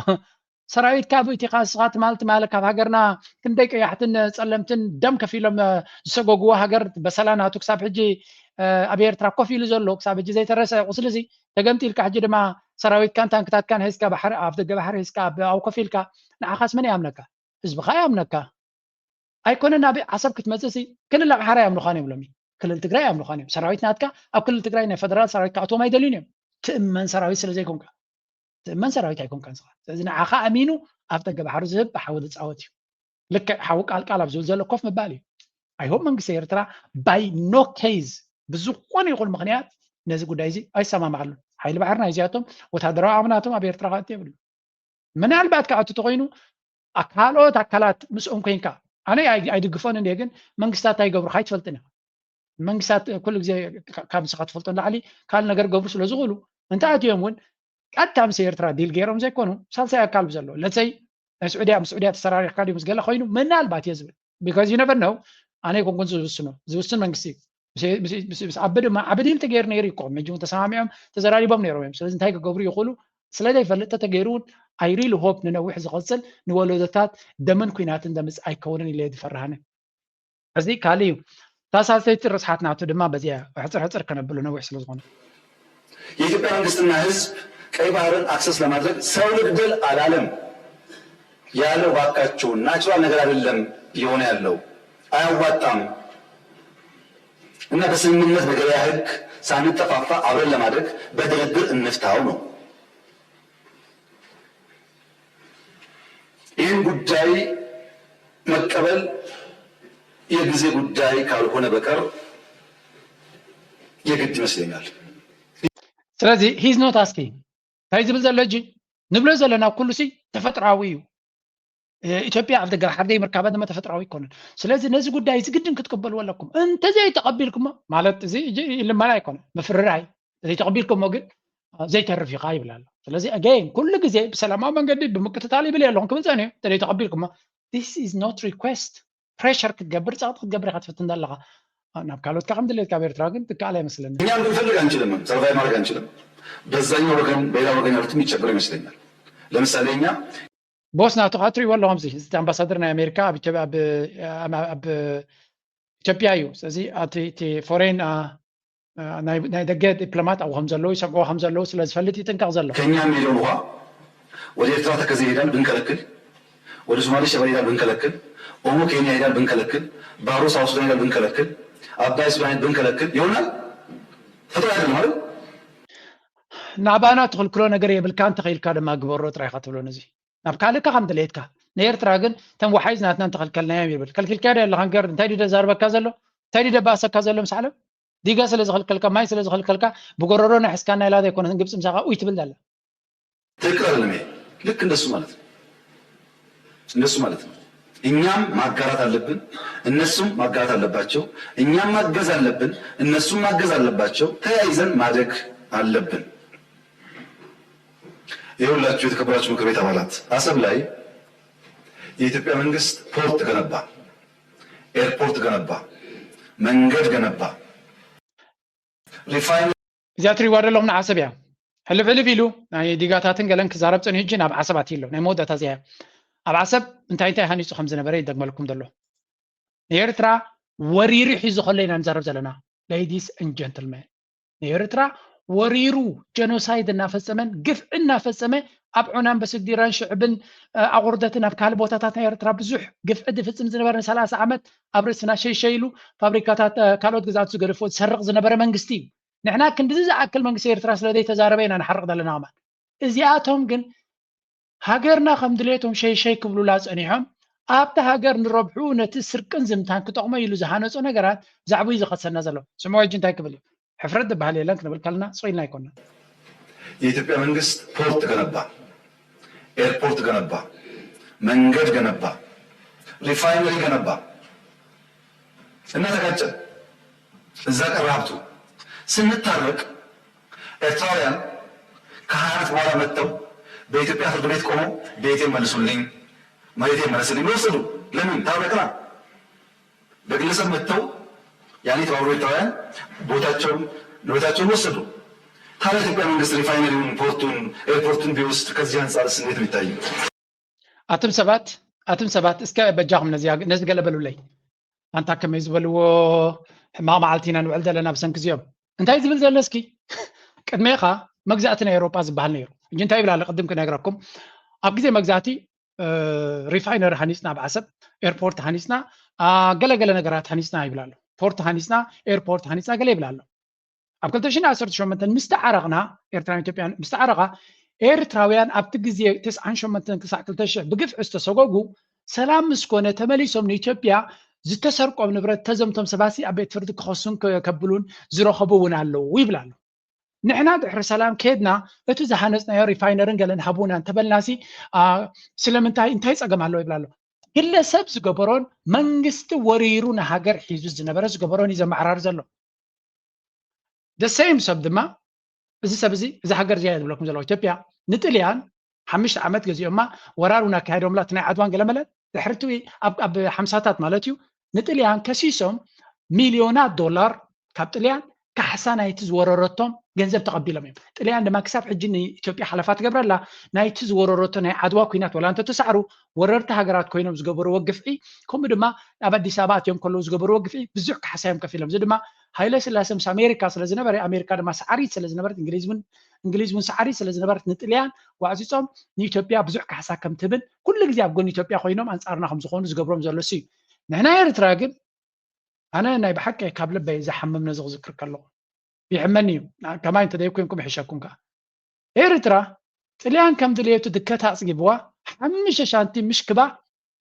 ሰራዊትካ ኣብኡ እቲኻ ንስኻ ትማል ትማል ካብ ሃገርና ክንደይ ቀያሕትን ጸለምትን ደም ከፊሎም ዝሰጎግዎ ሃገር በሰላ ናቱ ክሳብ ሕጂ ኣብ ኤርትራ ኮፍ ኢሉ ዘሎ ክሳብ ሕጂ ዘይተረሰ ቁስሊ እዚ ተገምጢልካ ሕጂ ድማ ሰራዊትካን ታንክታትካን ሒዝካ ባሕሪ ኣብ ደገ ባሕሪ ሒዝካ ኣብኡ ኮፍ ኢልካ ንዓኻስ መን ይኣምነካ? ህዝብኻ ይኣምነካ። ኣይኮነን ናብ ዓሰብ ክትመጽእ ሲ ክልል ኣምሓራ ይኣምኑኻን እዮም ሎሚ ክልል ትግራይ ይኣምኑኻን እዮም። ሰራዊት ናትካ ኣብ ክልል ትግራይ ናይ ፈደራል ሰራዊት ክኣትዎም ኣይደልዩን እዮም። ትእመን ሰራዊት ስለ ዘይኮንካ ትእመን ሰራዊት ኣይኮንካን ስኻ። ስለዚ ንዓኻ ኣሚኑ ኣብ ደገ ባሕሪ ዝህብ ብሓዊ ዝፃወት እዩ። ልክዕ ሓዊ ቃል ቃል ኣብ ዝብል ዘሎ ኮፍ ምባል እዩ። I hope መንግስቲ ኤርትራ by no case ብዝኾነ ይኹን ምኽንያት ነዚ ጉዳይ እዚ ኣይሰማማዓሉን። ሓይሊ ባሕሪ ናይዚኣቶም ወታደራዊ ዓቕሚ ናቶም ኣብ ኤርትራ ክኣቱ የብሉ። ምናልባት ክኣቱ ተኾይኑ ካልኦት ኣካላት ምስኦም ኮይንካ ኣነ ኣይድግፎን እንደ ግን መንግስታት ኣይገብሩ ካይትፈልጥን ኢኻ። መንግስታት ኩሉ ግዜ ካብ ንስኻ ትፈልጦ ንላዕሊ ካልእ ነገር ገብሩ ስለ ዝኽእሉ እንተኣትዮም እውን ቀጥታ ምስ ኤርትራ ዲል ገይሮም ዘይኮኑ ሳልሳይ ኣካል ብዘሎ ለፀይ ናይ ስዑድያ ምስ ስዑድያ ተሰራሪሕካ ድዩ ምስ ገለ ኮይኑ ምናልባት እየ ዝብል because you never know። ኣነ ይኮንኩን ዝውስኖ ዝውስን መንግስቲ እዩ። ምስ ዓቢ ድማ ዓቢ ዲል ተገይሩ ነይሩ ይኮን መጅሙ ተሰማሚዖም ተዘራሪቦም ነይሮም እዮም። ስለዚ እንታይ ክገብሩ ይኽእሉ ስለ ዘይፈልጥ ተተገይሩ እውን I really hope ንነዊሕ ዝቐፅል ንወለዶታት ደምን ኩናትን ዘምፅእ ኣይከውንን ኢለ ዝፈርሃነ። እዚ ካልእ እዩ። እታ ሳልሰይቲ ርስሓት ናቱ ድማ በዚኣ ሕፅር ሕፅር ከነብሉ ነዊሕ ስለ ዝኾነ የኢትዮጵያ መንግስትና ህዝብ ቀይ ባህርን አክሰስ ለማድረግ ሰው ልግደል አላለም ያለው ባካችሁ ናቹራል ነገር አይደለም እየሆነ ያለው አያዋጣም እና በስምምነት በገበያ ህግ ሳንጠፋፋ አብረን ለማደግ በድርድር እንፍታው ነው። ይህን ጉዳይ መቀበል የጊዜ ጉዳይ ካልሆነ በቀር የግድ ይመስለኛል። ስለዚ he's not asking እንታይ ዝብል ዘሎ ሕጂ ንብሎ ዘለና ኩሉ ሲ ተፈጥራዊ እዩ። ኢትዮጵያ ኣብ ደገ ባሕሪ ዘይምርካባ ድማ ተፈጥራዊ ኣይኮነን። ስለዚ ነዚ ጉዳይ እዚ ግድን ክትቅበልዎ ኣለኩም። እንተዘይተቐቢልኩሞ ማለት እዚ ልመና ኣይኮነን ምፍርራይ ዘይተቐቢልኩሞ ግን ዘይተርፍ ኢኻ ይብል ኣሎ። ስለዚ again ኩሉ ግዜ ብሰላማዊ መንገዲ ብምቅትታል ይብል ኣለኹም ክብል ጸኒሑ እንተዘይተቐቢልኩሞ this is not request pressure ክትገብር ጸቕጢ ክትገብር ኢኻ ትፍትን ዘለኻ ናብ ካልኦትካ ከም ድሌትካ ኣብ ኤርትራ ግን ትከኣል ኣይመስለኒ። እኛ ብንፈልግ አንችልም፣ ሰርቫይ ማድረግ አንችልም። በዛኛው ወገን በሌላ ወገን ያሉትም ይቸገሩ ይመስለኛል። ለምሳሌ እኛ ቦስ ናቱ ከዓ ትሪእዎ ኣለኹም እዚ እቲ ኣምባሳደር ናይ ኣሜሪካ ኣብ ኢትዮጵያ እዩ። ስለዚ እቲ ፎሬን ናይ ደገ ዲፕሎማት ኣብኡ ከም ዘለዉ ይሰግዎ ከም ዘለዉ ስለ ዝፈልጥ ይጥንቀቕ ዘሎ። ከኛ ሚሊዮን ውሃ ወደ ኤርትራ ተከዜ ይሄዳል ብንከለክል፣ ወደ ሶማሌ ሸበሌ ይሄዳል ብንከለክል፣ ኦሞ ኬንያ ይሄዳል ብንከለክል፣ ባሮ ሳውት ሱዳን ይሄዳል ብንከለክል፣ አባይ ሱዳን ብንከለክል ይሆናል? ፈተና አይደለም አይደል? ናባና ትኽልክሎ ነገር የብልካ እንተኽኢልካ ድማ ግበሮ ጥራይ ኢኻ ትብሎ ነዚ ናብ ካልእካ ከም ድሌትካ ንኤርትራ ግን ተም ወሓይዝ ናትና እንተኸልከልናዮም ይብል ከልኪልካዮ ዶ ኣለኻ ንገር እንታይ ድዩ ደዛርበካ ዘሎ እንታይ ድዩ ደባእሰካ ዘሎ ምስ ዓለም ዲጋ ስለ ዝኸልከልካ ማይ ስለ ዝኸልከልካ ብጎረሮ ናይ ሕስካና ኢላ ዘይኮነት ግብፂ ምሳኻ ኡይ ትብል ዘላ ትክክል አይደለም። ይሄ ልክ እንደሱ ማለት ነው። እንደሱ ማለት ነው። እኛም ማጋራት አለብን፣ እነሱም ማጋራት አለባቸው። እኛም ማገዝ አለብን፣ እነሱም ማገዝ አለባቸው። ተያይዘን ማደግ አለብን። ይኸውላችሁ የተከበራችሁ ምክር ቤት አባላት አሰብ ላይ የኢትዮጵያ መንግስት ፖርት ገነባ፣ ኤርፖርት ገነባ፣ መንገድ ገነባ፣ ሪፋይነሪ እዚኣ ትሪእዋ ዘለኹም ንዓሰብ እያ። ሕልፍ ሕልፍ ኢሉ ናይ ዲጋታትን ገለን ክዛረብ ፀኒሑ ሕጂ ናብ ዓሰብ ኣትዩ ኣሎ። ናይ መወዳእታ እዚኣ እያ። ኣብ ዓሰብ እንታይ እንታይ ሃኒፁ ከም ዝነበረ ይደግመልኩም ዘሎ። ንኤርትራ ወሪሩ ሒዙ ከሎ ኢና ንዛረብ ዘለና። Ladies and gentlemen ንኤርትራ ወሪሩ ጀኖሳይድ እናፈፀመን ግፍዒ እናፈፀመ ኣብ ዑናን በስዲራን ሽዕብን ኣቑርደትን ኣብ ካልእ ቦታታት ናይ ኤርትራ ብዙሕ ግፍዒ ዝፍፅም ዝነበረ ንሰላሳ ዓመት ኣብ ርእስና ሸይሸይ ኢሉ ፋብሪካታት ካልኦት ግዝኣት ዝገደፎ ዝሰርቕ ዝነበረ መንግስቲ እዩ። ንሕና ክንድዚ ዝኣክል መንግስቲ ኤርትራ ስለ ዘይተዛረበ ኢና ንሓርቕ ዘለና ከማን። እዚኣቶም ግን ሃገርና ከም ድሌቶም ሸይሸይ ክብሉላ ጸኒሖም ኣብቲ ሃገር ንረብሕኡ ነቲ ስርቅን ዝምታን ክጠቕሞ ኢሉ ዝሃነጾ ነገራት ዛዕብኡ እዩ ዝኸሰና ዘሎ። ስምዖ ሕጂ እንታይ ክብል እዩ? ሕፍረት ዝበሃል የለን ክንብል ከለና ስቕ ኢልና ኣይኮንና። የኢትዮጵያ መንግስት ፖርት ገነባ፣ ኤርፖርት ገነባ፣ መንገድ ገነባ፣ ሪፋይነሪ ገነባ። እናተጋጨን እዛ ቀረ ሀብቱ ስንታረቅ ኤርትራውያን ከሀያ ዓመት በኋላ መጥተው በኢትዮጵያ ፍርድ ቤት ቆመው ቤቴ መልሱልኝ፣ መሬቴ መልስልኝ ወሰዱ። ለምን ታረቅና? በግለሰብ መጥተው ያኔ የተባበሩ ኤርትራውያን ቦታቸውን ንብረታቸውን ወሰዱ። ታዲያ ኢትዮጵያ መንግስት ሪፋይነሪውን፣ ፖርቱን፣ ኤርፖርቱን ቢወስድ ከዚህ አንጻርስ እንዴት ነው የሚታየው? ኣቱም ሰባት ኣቱም ሰባት እስከ በጃኹም ነዚ ገለ በሉለይ። ኣንታ ከመይ ዝበልዎ ሕማቕ መዓልቲ ኢና ንውዕል ዘለና ብሰንኪ እዚኦም። እንታይ ዝብል ዘሎ እስኪ? ቅድሜኻ መግዛእቲ ናይ ኤውሮጳ ዝበሃል ነይሩ። ሕጂ እንታይ ይብል ኣሎ? ቅድም ክነግረኩም። ኣብ ግዜ መግዛእቲ ሪፋይነሪ ሃኒፅና፣ ኣብ ዓሰብ ኤርፖርት ሃኒፅና፣ ገለገለ ነገራት ሃኒፅና ይብል ኣሎ። ፖርት ሃኒፅና፣ ኤርፖርት ሃኒፅና ገለ ይብል ኣሎ። ኣብ ክልተ ሽሕን ዓሰርተ ሸሞንተን ምስ ተዓረቕና፣ ኤርትራን ኢትዮጵያን ምስ ተዓረቓ፣ ኤርትራውያን ኣብቲ ግዜ ተስዓን ሸሞንተን ክሳዕ ክልተ ሽሕ ብግፍዒ ዝተሰጎጉ፣ ሰላም ምስ ኮነ ተመሊሶም ንኢትዮጵያ ዝተሰርቆም ንብረት ተዘምቶም ሰባሲ ኣብ ቤት ፍርዲ ክኸሱን ከብሉን ዝረኸቡ እውን ኣለዉ ይብል ኣሎ። ንሕና ድሕሪ ሰላም ከድና እቲ ዝሃነፅናዮ ሪፋይነርን ገለን ሃቡና እንተበልናሲ ስለምንታይ እንታይ ፀገም ኣለዎ ይብል ኣሎ። ግለሰብ ዝገበሮን መንግስቲ ወሪሩ ንሃገር ሒዙ ዝነበረ ዝገበሮን እዩ ዘመዓራር ዘሎ። The same ሰብ ድማ እዚ ሰብ እዚ እዛ ሃገር እዚኣ ዝብለኩም ዘለኹ ኢትዮጵያ ንጥልያን ሓሙሽተ ዓመት ገዚኦማ ወራር እውን ኣካየዶምላ እቲ ናይ ዓድዋን ገለመለን ድሕርቲ ኣብ ሓምሳታት ማለት እዩ ንጥልያን ከሲሶም ሚልዮናት ዶላር ካብ ጥልያን ካሕሳ ናይቲ ዝወረረቶም ገንዘብ ተቐቢሎም እዮም። ጥልያን ድማ ክሳብ ሕጂ ንኢትዮጵያ ሓለፋ ትገብረላ ናይቲ ዝወረረቶ ናይ ዓድዋ ኩናት ወላ እንተተሳዕሩ ወረርቲ ሃገራት ኮይኖም ዝገበርዎ ግፍዒ ከምኡ ድማ ኣብ ኣዲስ ኣበባ ኣትዮም ከለዉ ዝገበርዎ ግፍዒ ብዙሕ ካሕሳ እዮም ከፊሎም። እዚ ድማ ሃይለ ስላሰ ምስ ኣሜሪካ ስለ ዝነበረ ኣሜሪካ ድማ ሰዓሪት ስለ ዝነበረት እንግሊዝ እውን እንግሊዝ እውን ሰዓሪት ስለ ዝነበረት ንጥልያን ዋዕፂፆም ንኢትዮጵያ ብዙሕ ካሕሳ ከም ትህብን ኩሉ ግዜ ኣብ ጎኒ ኢትዮጵያ ኮይኖም ኣንፃርና ከም ዝኾኑ ዝገብሮም ዘሎ እዩ። ንሕና ኤርትራ ግን ኣነ ናይ ብሓቂ ካብ ልበይ ዝሓምም ነዚ ክዝክር ከለኹ ይሕመኒ እዩ። ከማይ እንተደይኮንኩም ይሕሸኩም ከዓ ኤርትራ ጥልያን ከም ድሌቱ ድከት ኣፅጊብዋ ሓሙሽተ ሻንቲ ምሽ ክባ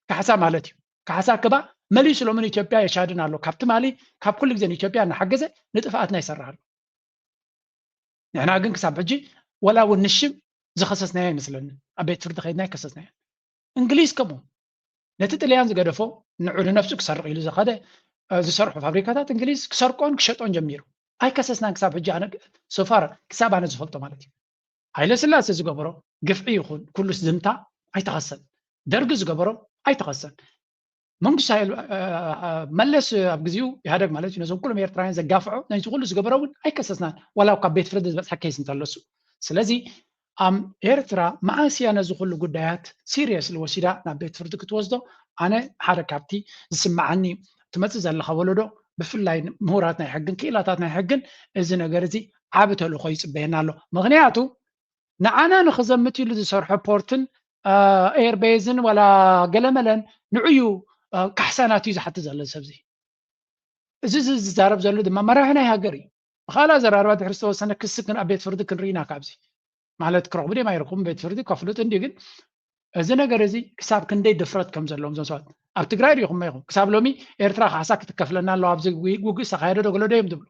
ካሕሳ ማለት እዩ። ካሕሳ ክባ መሊሱ ሎሚ ንኢትዮጵያ የሻድን ኣሎ። ካብ ትማሊ ካብ ኩሉ ግዜ ንኢትዮጵያ እናሓገዘ ንጥፍኣትና ይሰርሕ ኣሎ። ንሕና ግን ክሳብ ሕጂ ወላ እውን ንሽም ዝኸሰስናዮ ኣይመስለንን። ኣብ ቤት ፍርዲ ከይድና ኣይከሰስናዮ። እንግሊዝ ከምኡ ነቲ ጥልያን ዝገደፎ ንዑ ንነብሱ ክሰርቕ ኢሉ ዝኸደ ዝሰርሑ ፋብሪካታት እንግሊዝ ክሰርቆን ክሸጦን ጀሚሩ። ኣይከሰስናን ክሳብ ሕጂ ኣነ ሶፋር ክሳብ ኣነ ዝፈልጦ ማለት እዩ። ሃይለ ስላሴ ዝገበሮ ግፍዒ ይኹን ኩሉ ዝምታ ኣይተኸሰን። ደርጊ ዝገበሮ ኣይተኸሰን። መንግስቱ ሃይለ መለስ ኣብ ግዜኡ ኢህኣደግ ማለት እዩ ነዞም ኩሎም ኤርትራውያን ዘጋፍዖ ነዚ ኩሉ ዝገበሮ እውን ኣይከሰስናን ዋላ ካብ ቤት ፍርዲ ዝበፅሐ ኬስ እንተለሱ። ስለዚ ኣም ኤርትራ መዓስ እያ ነዚ ኩሉ ጉዳያት ሲሪየስሊ ወሲዳ ናብ ቤት ፍርዲ ክትወስዶ? ኣነ ሓደ ካብቲ ዝስምዓኒ እዩ። ትመፅእ ዘለኻ ወለዶ ብፍላይ ምሁራት ናይ ሕግን ክኢላታት ናይ ሕግን እዚ ነገር እዚ ዓቢ ተልእኾ ይፅበየና ኣሎ። ምኽንያቱ ንዓና ንኽዘምት ኢሉ ዝሰርሖ ፖርትን ኤርቤዝን ዋላ ገለመለን ንዑዩ ካሕሳ ናትዩ ዝሓትት ዘሎ ሰብዚ። እዚ ዝዛረብ ዘሎ ድማ መራሒ ናይ ሃገር እዩ። ብኻልእ ኣዘራርባ ድሕሪ ዝተወሰነ ክሲ ኣብ ቤት ፍርዲ ክንርኢ ኢና ካብዚ ማለት ክረኽቡ ድዮም ኣይረኽቡን ቤት ፍርዲ ከፍልጡ እንዲ ግን እዚ ነገር እዚ ክሳብ ክንደይ ድፍረት ከም ዘለዎም እዞም ሰባት ኣብ ትግራይ ሪኢኹም ኢኹም ክሳብ ሎሚ ኤርትራ ካሕሳ ክትከፍለና ኣለዋ ኣብዚ ውግእ ዝተኻየደ ዶ ገለ ዶ እዮም ዝብሉ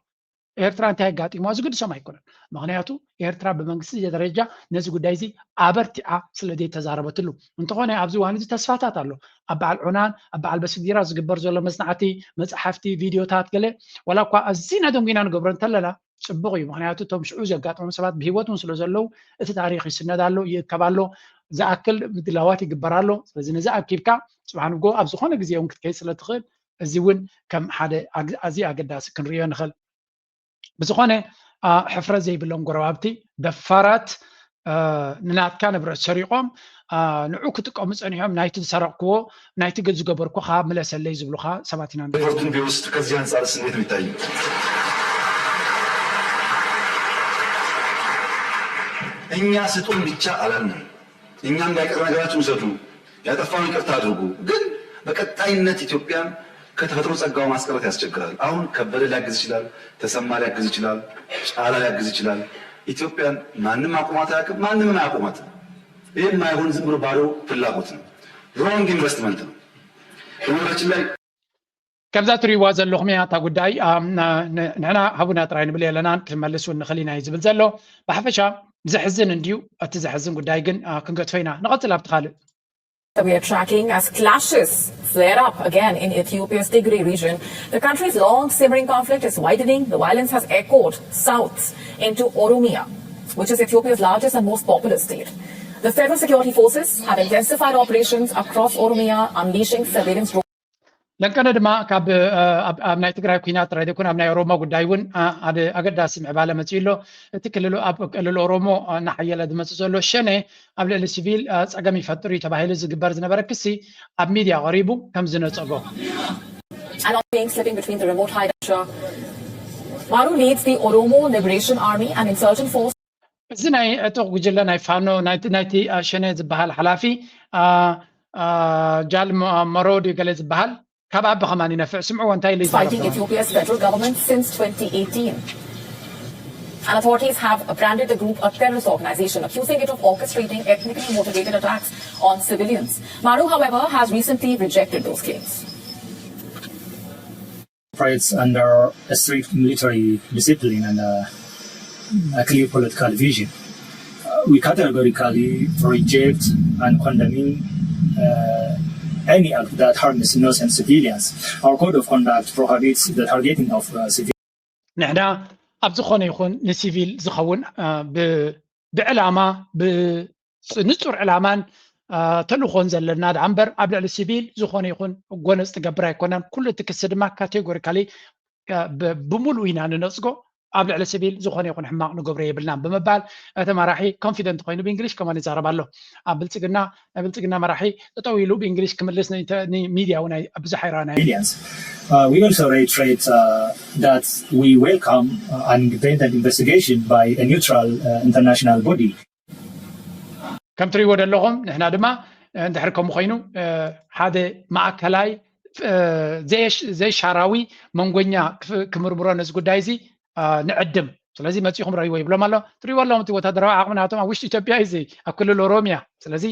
ኤርትራ እንታይ ኣጋጢምዋ ዝግድሶም ኣይኮነን። ምኽንያቱ ኤርትራ ብመንግስቲ ደረጃ ነዚ ጉዳይ እዚ ኣበርቲዓ ስለ ዘይተዛረበትሉ እንተኾነ ኣብዚ እዋን እዚ ተስፋታት ኣሎ። ኣብ በዓል ዑናን ኣብ በዓል በስጊራ ዝግበር ዘሎ መጽናዕቲ፣ መጽሓፍቲ፣ ቪድዮታት ገለ ዋላ እኳ ኣዚና ደንጒና ንገብሮ እንተለና ጽቡቕ እዩ። ምኽንያቱ እቶም ሽዑ ዘጋጠሞም ሰባት ብህይወት እውን ስለ ዘለዉ እቲ ታሪኽ ይስነድ ኣሎ፣ ይእከብ ኣሎ፣ ዝኣክል ምድላዋት ይግበር ኣሎ። ስለዚ ነዚ ኣኪብካ ጽባሕ ንግሆ ኣብ ዝኾነ ግዜ እውን ክትከይድ ስለ ትኽእል እዚ እውን ከም ሓደ ኣዝዩ ኣገዳሲ ክንርእዮ ንኽእል። ብዝኾነ ሕፍረት ዘይብሎም ጎረባብቲ ደፋራት ንናትካ ንብረት ሰሪቖም ንዑ ክጥቀሙ ጸኒሖም ናይቲ ዝሰረቕክዎ ናይቲ ግን ዝገበርኩ ከዓ ምለሰለይ ዝብሉኻ ሰባት ኢና ንርኢ። ሪፖርቱን ቢወስድ ከዚህ አንጻርስ እንዴት ነው የሚታየው? እኛ ስጡን ብቻ አላልንም። እኛ እንዳይቀር ነገራችሁን ውሰዱ፣ ያጠፋውን ይቅርታ አድርጉ። ግን በቀጣይነት ኢትዮጵያን ከተፈጥሮ ጸጋው ማስቀረት ያስቸግራል። አሁን ከበደ ሊያግዝ ይችላል፣ ተሰማ ሊያግዝ ይችላል፣ ጫላ ሊያግዝ ይችላል። ኢትዮጵያን ማንም አቁማት አያውቅም፣ ማንምም አያቁማትም። ይህ የማይሆን ዝም ብሎ ባዶ ፍላጎት ነው፣ ሮንግ ኢንቨስትመንት ነው። በነገራችን ላይ ከምዛ ትሪእዋ ዘለኹም እያ እታ ጉዳይ። ንሕና ሃቡና ጥራይ ንብል የለናን፣ ክንመልስ እውን ንኽእል ኢና እዩ ዝብል ዘሎ። ብሓፈሻ ዘሕዝን እንድዩ። እቲ ዘሕዝን ጉዳይ ግን ክንገድፎ ኢና። ንቐፅል ኣብቲ ካልእ። That we are tracking as clashes flare up again in Ethiopia's Tigray region. The country's long simmering conflict is widening. The violence has echoed south into Oromia, which is Ethiopia's largest and most populous state. The federal security forces have intensified operations across Oromia, unleashing surveillance drones. ለንቀነ ድማ ካብ ኣብ ናይ ትግራይ ኩናት ጥራይ ዘይኮነ ኣብ ናይ ኦሮሞ ጉዳይ እውን ሓደ ኣገዳሲ ምዕባለ መፅኡ ኣሎ። እቲ ክልል ኣብ ክልል ኦሮሞ እናሓየለ ዝመፅእ ዘሎ ሸኔ ኣብ ልዕሊ ሲቪል ፀገም ይፈጥር እዩ ተባሂሉ ዝግበር ዝነበረ ክሲ ኣብ ሚድያ ቀሪቡ ከም ዝነፀጎ። An ongoing slipping between the remote Haidasha. Maru leads the Oromo Liberation Army, an insurgent force. እዚ ናይ ዕጡቕ ጉጅለ ናይ ፋኖ ናይቲ ሸኔ ዝበሃል ሓላፊ ጃል መሮድ ገለ ዝበሃል ካብ ኣቢ ከማን ይነፍዕ። ስምዕዎ እንታይ ኢሉ ይዛረብ Fighting Ethiopia's federal government since twenty eighteen. And authorities have branded the group a terrorist organization, accusing it of orchestrating ethnically motivated attacks on civilians. Maru, however, has recently rejected those claims. Operates under a strict military discipline and uh, a clear political vision. Uh, we categorically reject and condemn uh, any act that harms innocent civilians. Our code of conduct prohibits the targeting of uh, civilians. ንሕና ኣብ ዝኾነ ይኹን ንሲቪል ዝኸውን ብዕላማ ንጹር ዕላማን ተልእኾን ዘለና ደኣ እምበር ኣብ ልዕሊ ሲቪል ዝኾነ ይኹን ጎነጽ ትገብር ኣይኮነን። ኩሉ እቲ ክሲ ድማ ካቴጎሪካሊ ብምሉኡ ኢና ንነጽጎ። ኣብ ልዕሊ ሲቪል ዝኾነ ይኹን ሕማቕ ንገብሮ የብልናን ብምባል እቲ መራሒ ኮንፊደንት ኮይኑ ብእንግሊሽ ከማን ይዛረብ ኣሎ። ኣብ ብልጽግና ናይ ብልጽግና መራሒ ጠጠው ኢሉ ብእንግሊሽ ክምልስ ንሚድያ እውን ብዙሕ ኣይረኣናዮ። We also reiterate that we welcome an independent investigation by a neutral international body. ከም ትሪእዎ ዘለኹም ንሕና ድማ እንድሕር ከምኡ ኮይኑ ሓደ ማእከላይ ዘይሻራዊ መንጎኛ ክምርምሮ ነዚ ጉዳይ እዚ ንዕድም። ስለዚ መፂኹም ረእይዎ ይብሎም ኣሎ። ትሪእዎ ኣለኹም እቲ ወታደራዊ ዓቕሚ ናቶም ኣብ ውሽጢ ኢትዮጵያ እዩ፣ ኣብ ክልል ኦሮሚያ። ስለዚ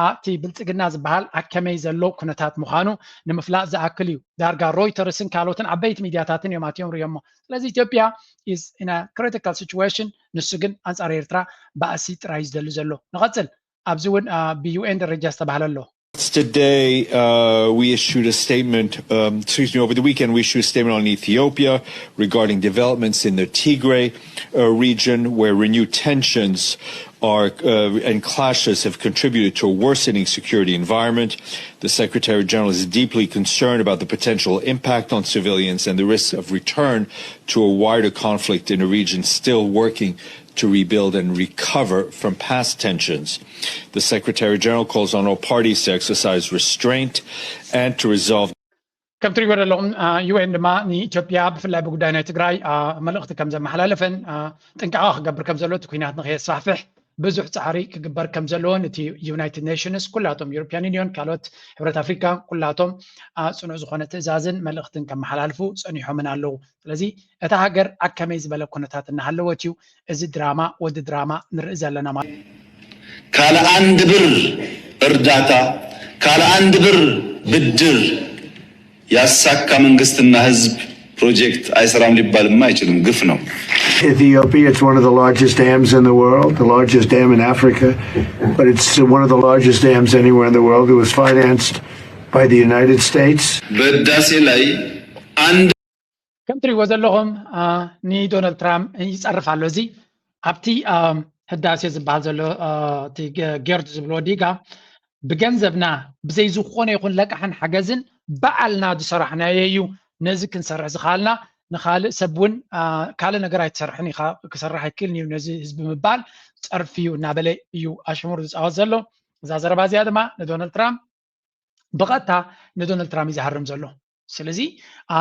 እቲ ብልፅግና ዝበሃል ኣከመይ ዘሎ ኩነታት ምዃኑ ንምፍላጥ ዝኣክል እዩ። ዳርጋ ሮይተርስን ካልኦትን ዓበይቲ ሚድያታትን እዮም ኣትዮም ርእዮሞ። ስለዚ ኢትዮጵያ is in a critical situation። ንሱ ግን ኣንፃር ኤርትራ ባእሲ ጥራይ እዩ ዝደሊ ዘሎ። ንቐፅል። ኣብዚ እውን ብዩኤን ደረጃ ዝተባህለ ኣሎ። Today, uh, we issued a statement, um, excuse me, over the weekend, we issued a statement on Ethiopia regarding developments in the Tigray uh, region, where renewed tensions are uh, and clashes have contributed to a worsening security environment. The Secretary General is deeply concerned about the potential impact on civilians and the risks of return to a wider conflict in a region still working to rebuild and recover from past tensions. The Secretary General calls on all parties to exercise restraint and to resolve. ከም ትሪእዎ ዘለኹም ዩኤን ድማ ንኢትዮጵያ ብፍላይ ብጉዳይ ናይ ትግራይ መልእኽቲ ከም ዘመሓላለፈን ጥንቃቐ ክገብር ከም ዘሎ እቲ ኩናት ንከየስፋሕፍሕ ብዙሕ ፃዕሪ ክግበር ከም ዘለዎን እቲ ዩናይትድ ኔሽንስ ኩላቶም ዩሮፒያን ዩኒዮን ካልኦት ሕብረት ኣፍሪካ ኩላቶም ፅኑዕ ዝኾነ ትእዛዝን መልእኽትን ከመሓላልፉ ፀኒሖምን ኣለዉ። ስለዚ እታ ሃገር ኣብ ከመይ ዝበለ ኩነታት እናሃለወት እዩ እዚ ድራማ ወዲ ድራማ ንርኢ ዘለና ማለት እዩ። ካለ አንድ ብር እርዳታ ካለ አንድ ብር ብድር ያሳካ መንግስትና ህዝብ ፕሮጀክት አይሰራም ሊባልማ አይችልም። ግፍ ነው። Ethiopia, it's one of the largest dams in the world, the largest dam in Africa, but it's one of the largest dams anywhere in the world. It was financed by the United States. በህዳሴ ላይ አንድ ከም ትሪእዎ ዘለኹም ንዶናልድ ትራምፕ ይፀርፍ ኣሎ። እዚ ኣብቲ ህዳሴ ዝበሃል ዘሎ እቲ ጌርድ ዝብልዎ ዲጋ ብገንዘብና ብዘይ ዝኾነ ይኹን ለቃሕን ሓገዝን ባዕልና ዝሰራሕናዮ እዩ። ነዚ ክንሰርሕ ዝኸኣልና ንኻልእ ሰብ እውን ካልእ ነገር ኣይትሰርሕን ኢኻ፣ ክሰርሕ ኣይክእልን እዩ ነዚ ህዝቢ ምባል ፀርፊ እዩ እናበለ እዩ ኣሽሙር ዝፃወት ዘሎ። እዛ ዘረባ እዚኣ ድማ ንዶናልድ ትራምፕ ብቐጥታ ንዶናልድ ትራምፕ እዩ ዝሃርም ዘሎ። ስለዚ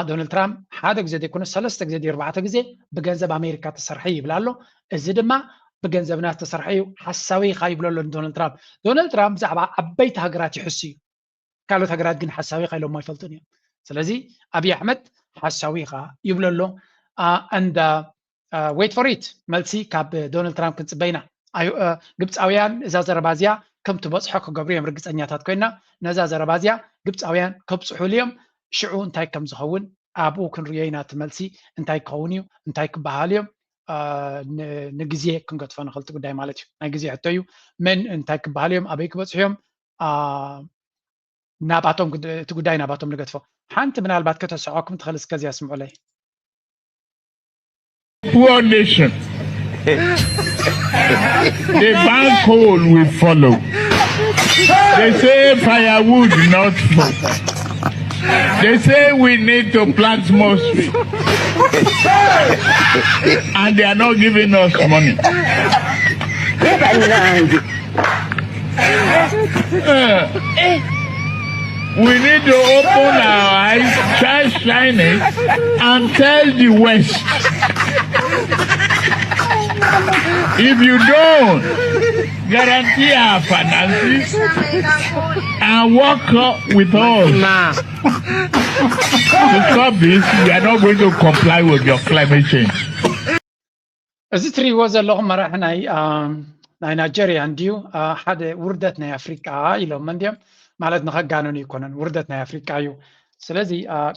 ዶናልድ ትራምፕ ሓደ ግዜ ዘይኮነ ሰለስተ ግዜ ድዩ ኣርባዕተ ግዜ ብገንዘብ ኣሜሪካ ተሰርሐ ይብል ኣሎ። እዚ ድማ ብገንዘብና ዝተሰርሐ እዩ፣ ሓሳዊ ኢኻ ይብሎ ኣሎ ንዶናልድ ትራምፕ። ዶናልድ ትራምፕ ብዛዕባ ዓበይቲ ሃገራት ይሕሱ እዩ። ካልኦት ሃገራት ግን ሓሳዊ ኢኻ ኢሎሞ ኣይፈልጡን እዮም። ስለዚ ኣብይ ኣሕመድ ሓሳዊ ኢኻ ይብሎ ኣሎ። And wait for it፣ መልሲ ካብ ዶናልድ ትራምፕ ክንፅበ ኢና። ግብፃውያን እዛ ዘረባ እዚኣ ከም ትበፅሖ ክገብሩ እዮም ርግፀኛታት ኮይና፣ ነዛ ዘረባ እዚኣ ግብፃውያን ከብፅሑሉ እዮም። ሽዑ እንታይ ከም ዝኸውን ኣብኡ ክንርእዮ ኢና። እቲ መልሲ እንታይ ክኸውን እዩ፣ እንታይ ክበሃል እዮም፣ ንግዜ ክንገድፎ ንኽእል እቲ ጉዳይ ማለት እዩ። ናይ ግዜ ሕቶ እዩ። መን እንታይ ክበሃል እዮም፣ ኣበይ ክበፅሑ እዮም፣ ናባቶም እቲ ጉዳይ ናባቶም ንገድፎ። ሓንቲ ምናልባት ከተስሕቐኩም ትኽእል፣ እስከዚያ ስምዑለይ። Poor nation. The bank hole will follow. They say firewood not for. They say we need to plant more trees. And they are not giving us money. We need to open our eyes, try shining, and tell the West. If you don't guarantee our finances and work with us to stop this, we are not going to comply with your climate change. እዚ ትሪእዎ ዘለኹም መራሒ ናይ ናይ ናይጀርያ እንድዩ። ሓደ ውርደት ናይ ኣፍሪቃ ኢሎም እንድዮም፣ ማለት ንኸጋነኑ ይኮነን፣ ውርደት ናይ ኣፍሪቃ እዩ። ስለዚ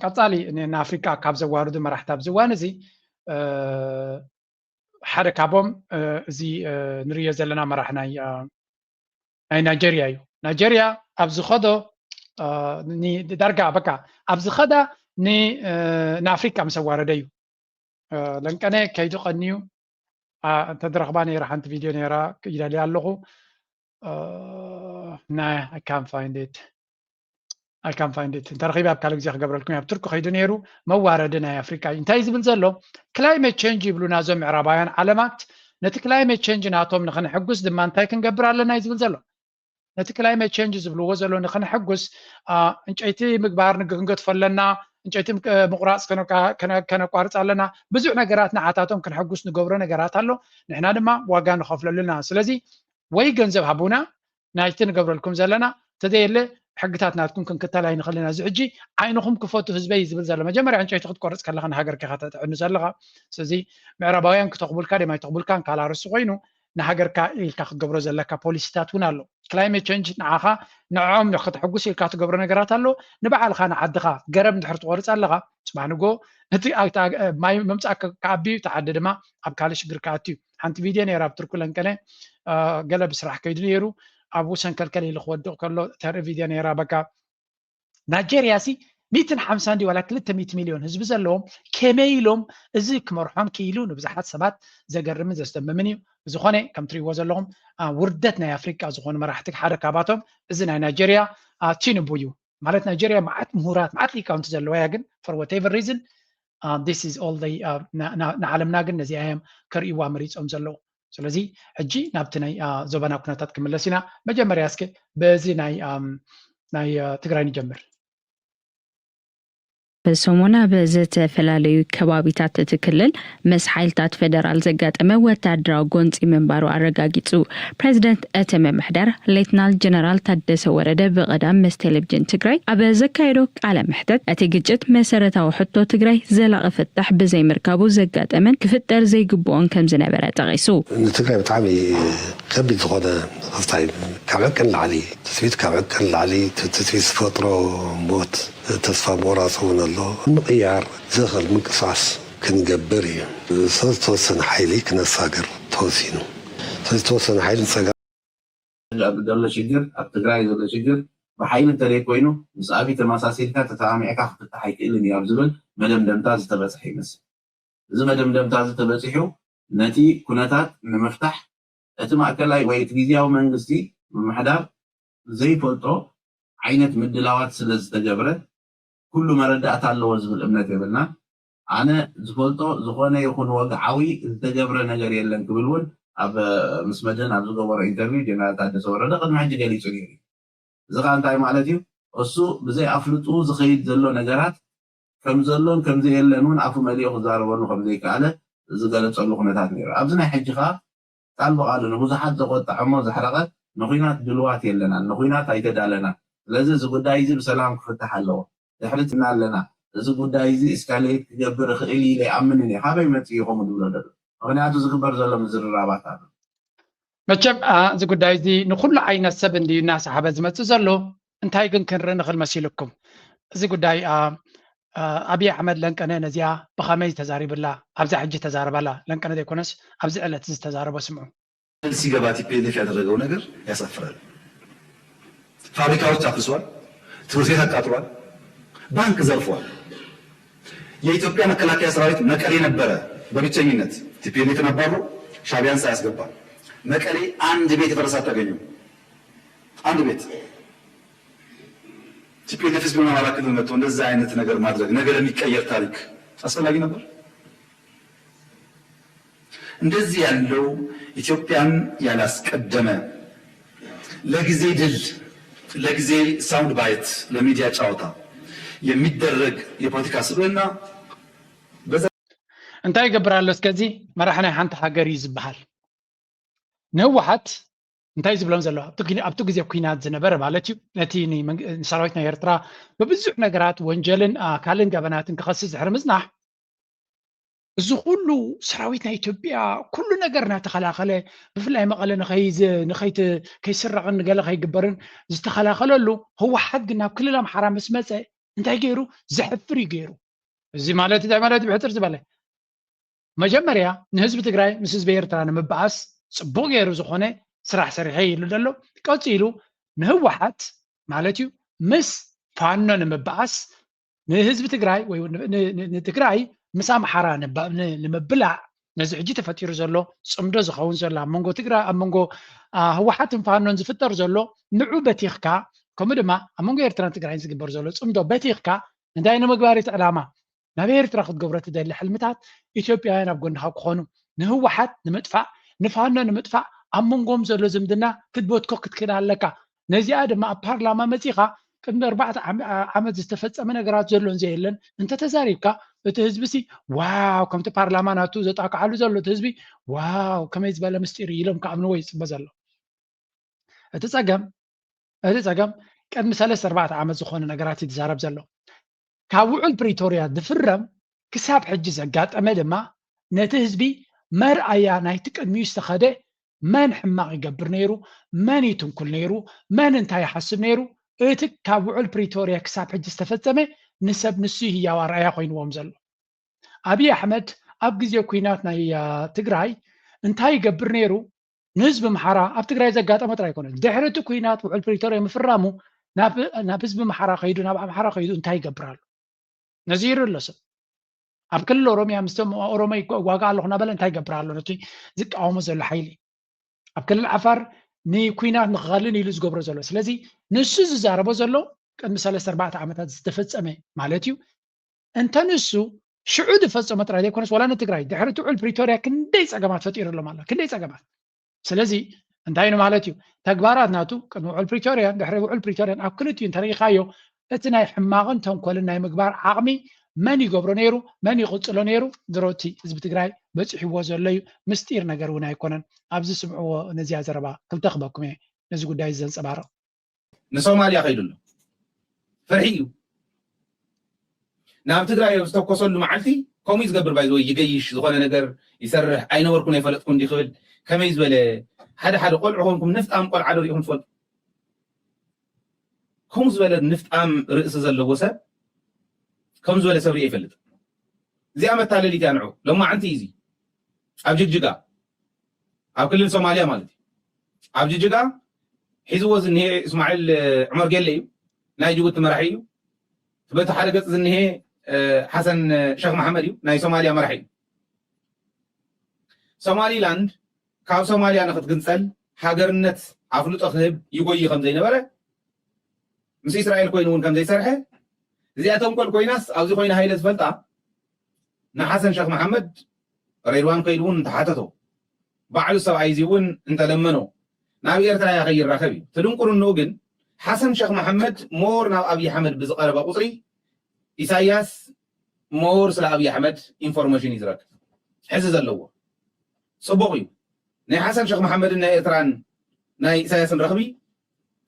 ቀጻሊ ንኣፍሪቃ ካብ ዘዋርዱ መራሕቲ ኣብዚ እዋን እዚ ሓደ ካብኦም እዚ ንርእዮ ዘለና መራሕ ናይ ናይ ናይጀርያ እዩ። ናይጀርያ ኣብ ዝኸዶ ዳርጋ በቃ ኣብ ዝኸዳ ንኣፍሪቃ ምስ ኣዋረደ እዩ። ለንቀነ ከይዱ ቀንዩ እንተድረኽባ ነይራ ሓንቲ ቪድዮ ነይራ ይደልያ ኣለኹ። ናይ I can't find it. I can't find it. እንተረኺበ ኣብ ካልእ ግዜ ክገብረልኩም። ኣብ ቱርኪ ከይዱ ነይሩ። መዋረዲ ናይ ኣፍሪቃ እዩ። እንታይ ዝብል ዘሎ? Climate change ይብሉና እዞም ምዕራባውያን ዓለማት። ነቲ climate change ናቶም ንኽንሕጉስ ድማ እንታይ ክንገብር ኣለና እዩ ዝብል ዘሎ። ነቲ climate change ዝብልዎ ዘሎ ንኽንሕጉስ ዕንጨይቲ ምግባር ክንገድፎ ኣለና። ዕንጨይቲ ምቁራፅ ከነቋርፅ ኣለና። ብዙሕ ነገራት ንዓታቶም ክንሕጉስ ንገብሮ ነገራት ኣሎ። ንሕና ድማ ዋጋ ንኸፍለሉ ኣለና። ስለዚ ወይ ገንዘብ ሃቡና ናይቲ ንገብረልኩም ዘለና፣ ተዘየለ ሕግታት ናትኩም ክንክተል ኣይንኽእልን ኢና። እዚ ሕጂ ዓይንኹም ክፈቱ ህዝበይ እዩ ዝብል ዘሎ። መጀመርያ ዕንጨይቲ ክትቆርፅ ከለኻ ንሃገርካ ኢኻ ተጥዕኑ ዘለኻ። ስለዚ ምዕራባውያን ክተኽቡልካ ድዮም ኣይተኽቡልካን ካልእ ኣርእስቲ ኮይኑ፣ ንሃገርካ ኢልካ ክትገብሮ ዘለካ ፖሊሲታት እውን ኣሎ። Climate change ንዓኻ ንዕኦም ከተሕጉስ ኢልካ ትገብሮ ነገራት ኣሎ። ንባዕልኻ ንዓድኻ ገረብ እንድሕር ትቆርፅ ኣለኻ፣ ፅባሕ ንጎ እቲ ማይ ምምፃእ ክዓቢ እዩ፣ እቲ ዓዲ ድማ ኣብ ካልእ ሽግር ክኣቱ እዩ። ሓንቲ ቪድዮ ነይራ ኣብ ቱርኪ ለንቀነ ገለ ብስራሕ ከይዱ ነይሩ። ኣብኡ ሰንከልከል ኢሉ ክወድቕ ከሎ ተርኢ ቪድዮ ነይራ። በቃ ናይጀርያ ሲ ሚእትን ሓምሳን ድዩ ዋላ ክልተ ሚእቲ ሚልዮን ህዝቢ ዘለዎም ከመይ ኢሎም እዚ ክመርሖም ክኢሉ ንብዙሓት ሰባት ዘገርምን ዘስደምምን እዩ። ብዝኾነ ከም ትሪእዎ ዘለኹም ውርደት ናይ ኣፍሪቃ ዝኾኑ መራሕቲ ሓደ ካባቶም እዚ ናይ ናይጀርያ ቲኑቡ እዩ። ማለት ናይጀርያ መዓት ምሁራት መዓት ሊቃውንቲ ዘለዋ እያ፣ ግን for whatever reason this is all they ንዓለምና ግን ነዚኣ እዮም ከርእይዋ መሪፆም ዘለዉ። ስለዚ ሕጂ ናብቲ ናይ ዞባና ኩነታት ክምለስ ኢና። መጀመርያ እስከ በዚ ናይ ናይ ትግራይ ንጀምር። ሰሞን ኣብ ዝተፈላለዩ ከባቢታት እቲ ክልል ምስ ሓይልታት ፌደራል ዘጋጠመ ወታደራዊ ጎንፂ ምንባሩ ኣረጋጊፁ። ፕሬዚደንት እቲ ምምሕዳር ሌትናል ጀነራል ታደሰ ወረደ ብቐዳም ምስ ቴሌቪዥን ትግራይ ኣብ ዘካየዶ ቃለ መሕተት እቲ ግጭት መሰረታዊ ሕቶ ትግራይ ዘላቒ ፍታሕ ብዘይምርካቡ ዘጋጠመን ክፍጠር ዘይግብኦን ከም ዝነበረ ጠቒሱ። ንትግራይ ብጣዕሚ ከቢድ ዝኾነ ክስታይ ካብ ዕቅን ላዕሊ ትፅቢት ካብ ዕቅን ላዕሊ ትፅቢት ዝፈጥሮ ሞት ተስፋ ምቑራፅ እውን ኣሎ። ንምቕያር ዘኽእል ምንቅስቓስ ክንገብር እዩ። ዝተወሰነ ሓይሊ ክነሳግር ተወሲኑ። ዝተወሰነ ሓይሊ ንፀጋ ዘሎ ሽግር ኣብ ትግራይ ዘሎ ሽግር ብሓይሊ እንተዘይ ኮይኑ ምስ ኣብይ ተመሳሲልካ ተሰማሚዕካ ክፍታሕ ኣይክእልን እዩ ኣብ ዝብል መደምደምታ ዝተበፅሐ ይመስል። እዚ መደምደምታ እዚ ተበፂሑ ነቲ ኩነታት ንምፍታሕ እቲ ማእከላይ ወይ እቲ ግዝያዊ መንግስቲ ምምሕዳር ዘይፈልጦ ዓይነት ምድላዋት ስለ ዝተገብረ ኩሉ መረዳእታ ኣለዎ ዝብል እምነት የብልና። ኣነ ዝፈልጦ ዝኾነ ይኹን ወግዓዊ ዝተገብረ ነገር የለን ክብል እውን ኣብ ምስ መድህን ኣብ ዝገበሮ ኢንተርቪው ጀነራል ታደሰ ወረደ ቅድሚ ሕጂ ገሊፁ ነይሩ እዩ። እዚ ከዓ እንታይ ማለት እዩ? እሱ ብዘይ ኣፍልጡ ዝኸይድ ዘሎ ነገራት ከም ዘሎን ከም ዘየለን እውን ኣፉ መሊኡ ክዛረበሉ ከም ዘይከኣለ ዝገለፀሉ ኩነታት ነይሩ። ኣብዚ ናይ ሕጂ ከዓ ቃል ብቃሉ ንብዙሓት ዘቆጠዐ እሞ ዘሕረቐ ንኹናት ድልዋት የለናን፣ ንኹናት ኣይተዳለናን። ስለዚ እዚ ጉዳይ እዚ ብሰላም ክፍታሕ ኣለዎ። ድሕሪትና ኣለና። እዚ ጉዳይ እዚ እስካሌት ክገብር ይኽእል ኢለ ይኣምንን እየ። ካበይ መፂኡ እዩ ከምኡ ዝብሎ ዘሎ? ምኽንያቱ ዝግበር ዘሎ ምዝርራባት ኣሎ። መቸም እዚ ጉዳይ እዚ ንኩሉ ዓይነት ሰብ እንድዩ እናሰሓበ ዝመፅእ ዘሎ። እንታይ ግን ክንርኢ ንኽእል መሲልኩም? እዚ ጉዳይ ኣብይ ኣሕመድ ለንቀነ ነዚኣ ብኸመይ ተዛሪብላ ኣብዛ ሕጂ ተዛረባላ ለንቀነ ዘይኮነስ ኣብዚ ዕለት ዝተዛረቦ ስምዑ። ሲገባ ቲፒኤልኤፍ ያደረገው ነገር ያሳፍራል። ፋብሪካዎች አፍርሷል፣ ትምህርት ቤት አቃጥሏል፣ ባንክ ዘርፏል። የኢትዮጵያ መከላከያ ሰራዊት መቀሌ ነበረ በብቸኝነት ቲፒኤልኤፍን አባሮ ሻቢያን ሳያስገባ መቀሌ አንድ ቤት የፈረሰ አታገኙም። አንድ ቤት ቲፒኤልኤፍስ ቢሆን አማራ ክልል መጥቶ እንደዚህ አይነት ነገር ማድረግ ነገ ለሚቀየር ታሪክ አስፈላጊ ነበር። እንደዚህ ያለው ኢትዮጵያን ያላስቀደመ ለጊዜ ድል ለጊዜ ሳውንድ ባይት ለሚዲያ ጨዋታ የሚደረግ የፖለቲካ ስብዕና እንታይ ይገብር ኣሎ? እስከዚ መራሕ ናይ ሓንቲ ሃገር እዩ ዝበሃል። ንህወሓት እንታይ ዝብሎም ዘሎ ኣብቲ ግዜ ኩናት ዝነበረ ማለት እዩ። ነቲ ንሰራዊት ናይ ኤርትራ ብብዙሕ ነገራት ወንጀልን ካልእን ገበናትን ክኸስስ ድሕሪ ምጽናሕ እዚ ኩሉ ሰራዊት ናይ ኢትዮጵያ ኩሉ ነገር እናተኸላኸለ ብፍላይ መቐለ ከይስረቕን ገለ ከይግበርን ዝተኸላኸለሉ ህወሓት ግን ናብ ክልል ኣምሓራ ምስ መፀ እንታይ ገይሩ? ዘሕፍር እዩ ገይሩ። እዚ ማለት እንታይ ማለት እዩ? ብሕፅር ዝበለ መጀመርያ ንህዝቢ ትግራይ ምስ ህዝቢ ኤርትራ ንምበኣስ ፅቡቕ ገይሩ ዝኾነ ስራሕ ሰሪሐ ኢሉ ዘሎ። ቀፂሉ ንህወሓት ማለት እዩ ምስ ፋኖ ንምበኣስ ንህዝቢ ትግራይ ወይ ንትግራይ ምስ ኣምሓራ ንምብላዕ ነዚ ሕጂ ተፈጢሩ ዘሎ ፅምዶ ዝኸውን ዘሎ ኣብ መንጎ ትግራይ ኣብ መንጎ ህወሓትን ፋኖን ዝፍጠር ዘሎ ንዑ በቲኽካ ከምኡ ድማ ኣብ መንጎ ኤርትራን ትግራይን ዝግበር ዘሎ ፅምዶ በቲኽካ እንታይ ንምግባር እቲ ዕላማ ናብ ኤርትራ ክትገብሮ ትደሊ ሕልምታት ኢትዮጵያውያን ኣብ ጎንኻ ክኾኑ ንህወሓት ንምጥፋእ ንፋኖ ንምጥፋእ ኣብ መንጎም ዘሎ ዝምድና ክትበትኮ ክትክእል ኣለካ። ነዚኣ ድማ ኣብ ፓርላማ መፂኻ ቅድሚ ኣርባዕተ ዓመት ዝተፈፀመ ነገራት ዘሎን ዘየለን እንተተዛሪብካ እቲ ህዝቢ ሲ ዋው ከምቲ ፓርላማ ናቱ ዘጣቅዓሉ ዘሎ እቲ ህዝቢ ዋው ከመይ ዝበለ ምስጢር ኢሎም ክኣምንዎ ይፅበ ዘሎ። እቲ ፀገም እቲ ፀገም ቅድሚ ሰለስተ ኣርባዕተ ዓመት ዝኾነ ነገራት እዩ ዝዛረብ ዘሎ። ካብ ውዕል ፕሪቶርያ ዝፍረም ክሳብ ሕጂ ዘጋጠመ ድማ ነቲ ህዝቢ መርኣያ ናይቲ ቅድሚኡ ዝተኸደ መን ሕማቕ ይገብር ነይሩ፣ መን ይትንኩል ነይሩ፣ መን እንታይ ይሓስብ ነይሩ፣ እቲ ካብ ውዕል ፕሪቶርያ ክሳብ ሕጂ ዝተፈጸመ ንሰብ ንሱ ህያው ኣርኣያ ኮይንዎም ዘሎ። ኣብይ ኣሕመድ ኣብ ግዜ ኩናት ናይ ትግራይ እንታይ ይገብር ነይሩ? ንህዝቢ ኣምሓራ ኣብ ትግራይ ዘጋጠመ ጥራይ ኣይኮነን። ድሕሪ እቲ ኩናት ውዕል ፕሪቶርያ ምፍራሙ ናብ ህዝቢ ኣምሓራ ከይዱ ናብ ኣምሓራ ከይዱ እንታይ ይገብር ኣሎ? ነዚ ይርኢ ኣሎ ሰብ። ኣብ ክልል ኦሮሚያ ምስቶም ኦሮሞ ይዋጋእ ኣለኹ እናበለ እንታይ ይገብር ኣሎ? ነቲ ዝቃወሞ ዘሎ ሓይሊ ኣብ ክልል ዓፋር ንኩናት ንክኸልን ኢሉ ዝገብሮ ዘሎ። ስለዚ ንሱ ዝዛረቦ ዘሎ ቅድሚ ሰለስተ ኣርባዕተ ዓመታት ዝተፈጸመ ማለት እዩ። እንተ ንሱ ሽዑ ዝፈጸሞ ጥራይ ዘይኮነስ ዋላ ንትግራይ ድሕሪ እቲ ውዕል ፕሪቶርያ ክንደይ ጸገማት ፈጢሩ ኣሎ ማለት ክንደይ ጸገማት። ስለዚ እንታይ ኢሉ ማለት እዩ? ተግባራት ናቱ ቅድሚ ውዕል ፕሪቶርያን ድሕሪ ውዕል ፕሪቶርያን ኣብ ክልቲኡ እንተሪኢኻዮ እቲ ናይ ሕማቕን ተንኮልን ናይ ምግባር ዓቕሚ መን ይገብሮ ነይሩ? መን ይቕጽሎ ነይሩ? ድሮ እቲ ህዝቢ ትግራይ በፂሕዎ ዘሎ እዩ። ምስጢር ነገር እውን ኣይኮነን። ኣብዚ ስምዕዎ ነዚኣ ዘረባ ክልተ ክበኩም እየ ነዚ ጉዳይ እዚ ዘንፀባርቕ። ንሶማልያ ከይዱ ኣሎ። ፍርሒ እዩ። ናብ ትግራይ ኣብ ዝተኮሰሉ መዓልቲ ከምኡ እዩ ዝገብር። ባይዘወይ ይገይሽ፣ ዝኾነ ነገር ይሰርሕ፣ ኣይነበርኩን ኣይፈለጥኩን እንዲ ክብል ከመይ ዝበለ ሓደ ሓደ ቆልዑ ኮንኩም ንፍጣም ቆልዓ ዶ ሪኢኹም ትፈልጡ? ከምኡ ዝበለ ንፍጣም ርእሲ ዘለዎ ሰብ ከም ዝበለ ሰብ ሪኦ ይፈልጥ። እዚኣ መታለሊት እያ። ንዑ ሎማዓንቲ እዩ እዚ ኣብ ጅግጅጋ ኣብ ክልል ሶማልያ ማለት እዩ። ኣብ ጅጅጋ ሒዝዎ ዝኒሄ እስማዒል ዑመር ጌለ እዩ። ናይ ጅቡቲ መራሒ እዩ። በቲ ሓደ ገፅ ዝኒሄ ሓሰን ሸኽ መሓመድ እዩ። ናይ ሶማልያ መራሒ እዩ። ሶማሊላንድ ካብ ሶማልያ ንክትግንፀል ሃገርነት ኣፍልጦ ክህብ ይጎይ ከም ዘይነበረ ምስ እስራኤል ኮይኑ እውን ከም ዘይሰርሐ እዚኣ ተንኮል ኮይናስ ኣብዚ ኮይና ሃይለ ዝፈልጣ ንሓሰን ሸኽ መሓመድ ሬድዋን ከይዱ እውን እንተሓተቶ ባዕሉ ሰብኣይ እዚ እውን እንተለመኖ ናብ ኤርትራ እያ ከይራኸብ እዩ። እቲ ድንቁርንኡ ግን ሓሰን ሸኽ መሓመድ ሞር ናብ ኣብይ ኣሕመድ ብዝቐረበ ቁፅሪ ኢሳያስ ሞር ስለ ኣብይ ኣሕመድ ኢንፎርሜሽን እዩ ዝረክብ። ሕዚ ዘለዎ ፅቡቕ እዩ። ናይ ሓሰን ሸኽ መሓመድን ናይ ኤርትራን ናይ ኢሳያስን ረኽቢ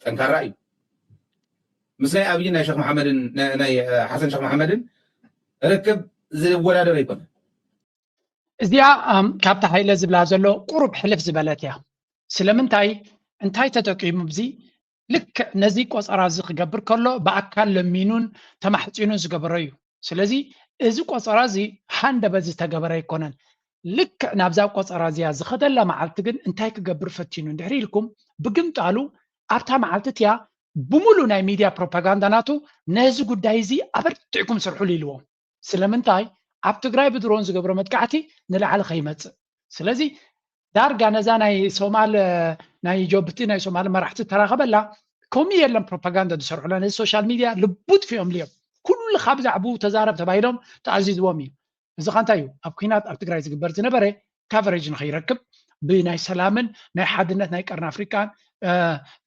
ጠንካራ እዩ። ምስ ናይ ኣብይን ናይ ሸኽ መሓመድን ናይ ሓሰን ሸኽ መሓመድን ርክብ ዝወዳደር ኣይኮነን። እዚኣ ካብቲ ሃይለ ዝብላ ዘሎ ቁሩብ ሕልፍ ዝበለት እያ። ስለምንታይ እንታይ ተጠቂሙ ብዚ ልክዕ ነዚ ቆፀራ እዚ ክገብር ከሎ ብኣካል ለሚኑን ተማሕፂኑን ዝገበሮ እዩ። ስለዚ እዚ ቆፀራ እዚ ሃንደበት ዝተገበረ ኣይኮነን። ልክዕ ናብዛ ቆፀራ እዚኣ ዝኸደላ መዓልቲ ግን እንታይ ክገብር ፈቲኑ እንድሕር ኢልኩም፣ ብግምጣሉ ኣብታ መዓልቲ እቲኣ ብምሉእ ናይ ሚድያ ፕሮፓጋንዳ ናቱ ነዚ ጉዳይ እዚ ኣበርቲዕኩም ስርሑሉ ኢልዎም። ስለምንታይ? ኣብ ትግራይ ብድሮን ዝገብሮ መጥቃዕቲ ንላዕሊ ከይመፅእ። ስለዚ ዳርጋ ነዛ ናይ ሶማል ናይ ጆብቲ ናይ ሶማል መራሕቲ ተራኸበላ። ከምኡ የለን ፕሮፓጋንዳ ዝሰርሑላ። ነዚ ሶሻል ሚድያ ልቡ ጥፊኦምሉ እዮም። ኩሉ ካብ ዛዕብኡ ተዛረብ ተባሂሎም ተኣዚዝዎም እዩ። እዚ ኸ እንታይ እዩ? ኣብ ኲናት ኣብ ትግራይ ዝግበር ዝነበረ ካቨሬጅ ንኸይረክብ ብናይ ሰላምን ናይ ሓድነት ናይ ቀርኒ ኣፍሪቃን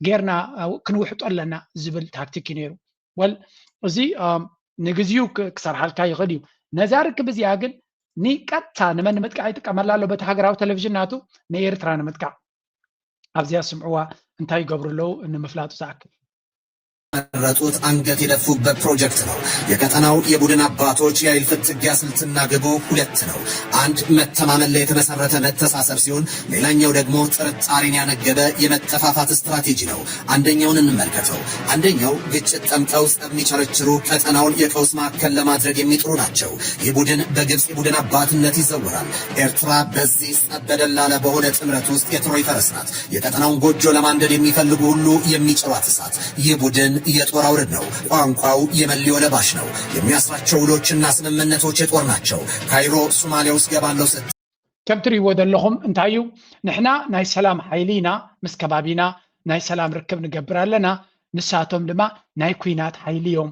ጌርና ክንውሕጦ ኣለና ዝብል ታክቲክ እዩ ነይሩ። ወል እዚ ንግዚኡ ክሰርሓልካ ይኽእል እዩ። ነዛ ርክብ እዚኣ ግን ንቀጥታ ንመን ንምጥቃዕ ይጥቀመላ ኣሎ? በቲ ሃገራዊ ቴሌቪዥን ናቱ ንኤርትራ ንምጥቃዕ። ኣብዚኣ ስምዕዋ እንታይ ይገብሩ ኣለዉ ንምፍላጡ ዝኣክል። መረጡት አንገት የደፉበት ፕሮጀክት ነው። የቀጠናው የቡድን አባቶች የኃይል ፍትጊያ ስልትና ግቡ ሁለት ነው። አንድ መተማመን ላይ የተመሰረተ መተሳሰር ሲሆን ሌላኛው ደግሞ ጥርጣሬን ያነገበ የመጠፋፋት ስትራቴጂ ነው። አንደኛውን እንመልከተው። አንደኛው ግጭት ጠምቀው ጸብ የሚቸረችሩ ቀጠናውን የቀውስ ማዕከል ለማድረግ የሚጥሩ ናቸው። ይህ ቡድን በግብጽ የቡድን አባትነት ይዘወራል። ኤርትራ በዚህ ጸብ በደላለ በሆነ ጥምረት ውስጥ የትሮይ ፈረስ ናት። የቀጠናውን ጎጆ ለማንደድ የሚፈልጉ ሁሉ የሚጭሯት እሳት። ይህ ቡድን የጦር አውርድ ነው። ቋንቋው የመለዮ ለባሽ ነው። የሚያስራቸው ውሎችና ስምምነቶች የጦር ናቸው። ካይሮ ሶማሊያ ውስጥ ገባለው ስትል ከም ትሪእዎ ዘለኹም እንታይ እዩ? ንሕና ናይ ሰላም ሓይሊ ኢና፣ ምስ ከባቢና ናይ ሰላም ርክብ ንገብር ኣለና። ንሳቶም ድማ ናይ ኲናት ሓይሊ እዮም።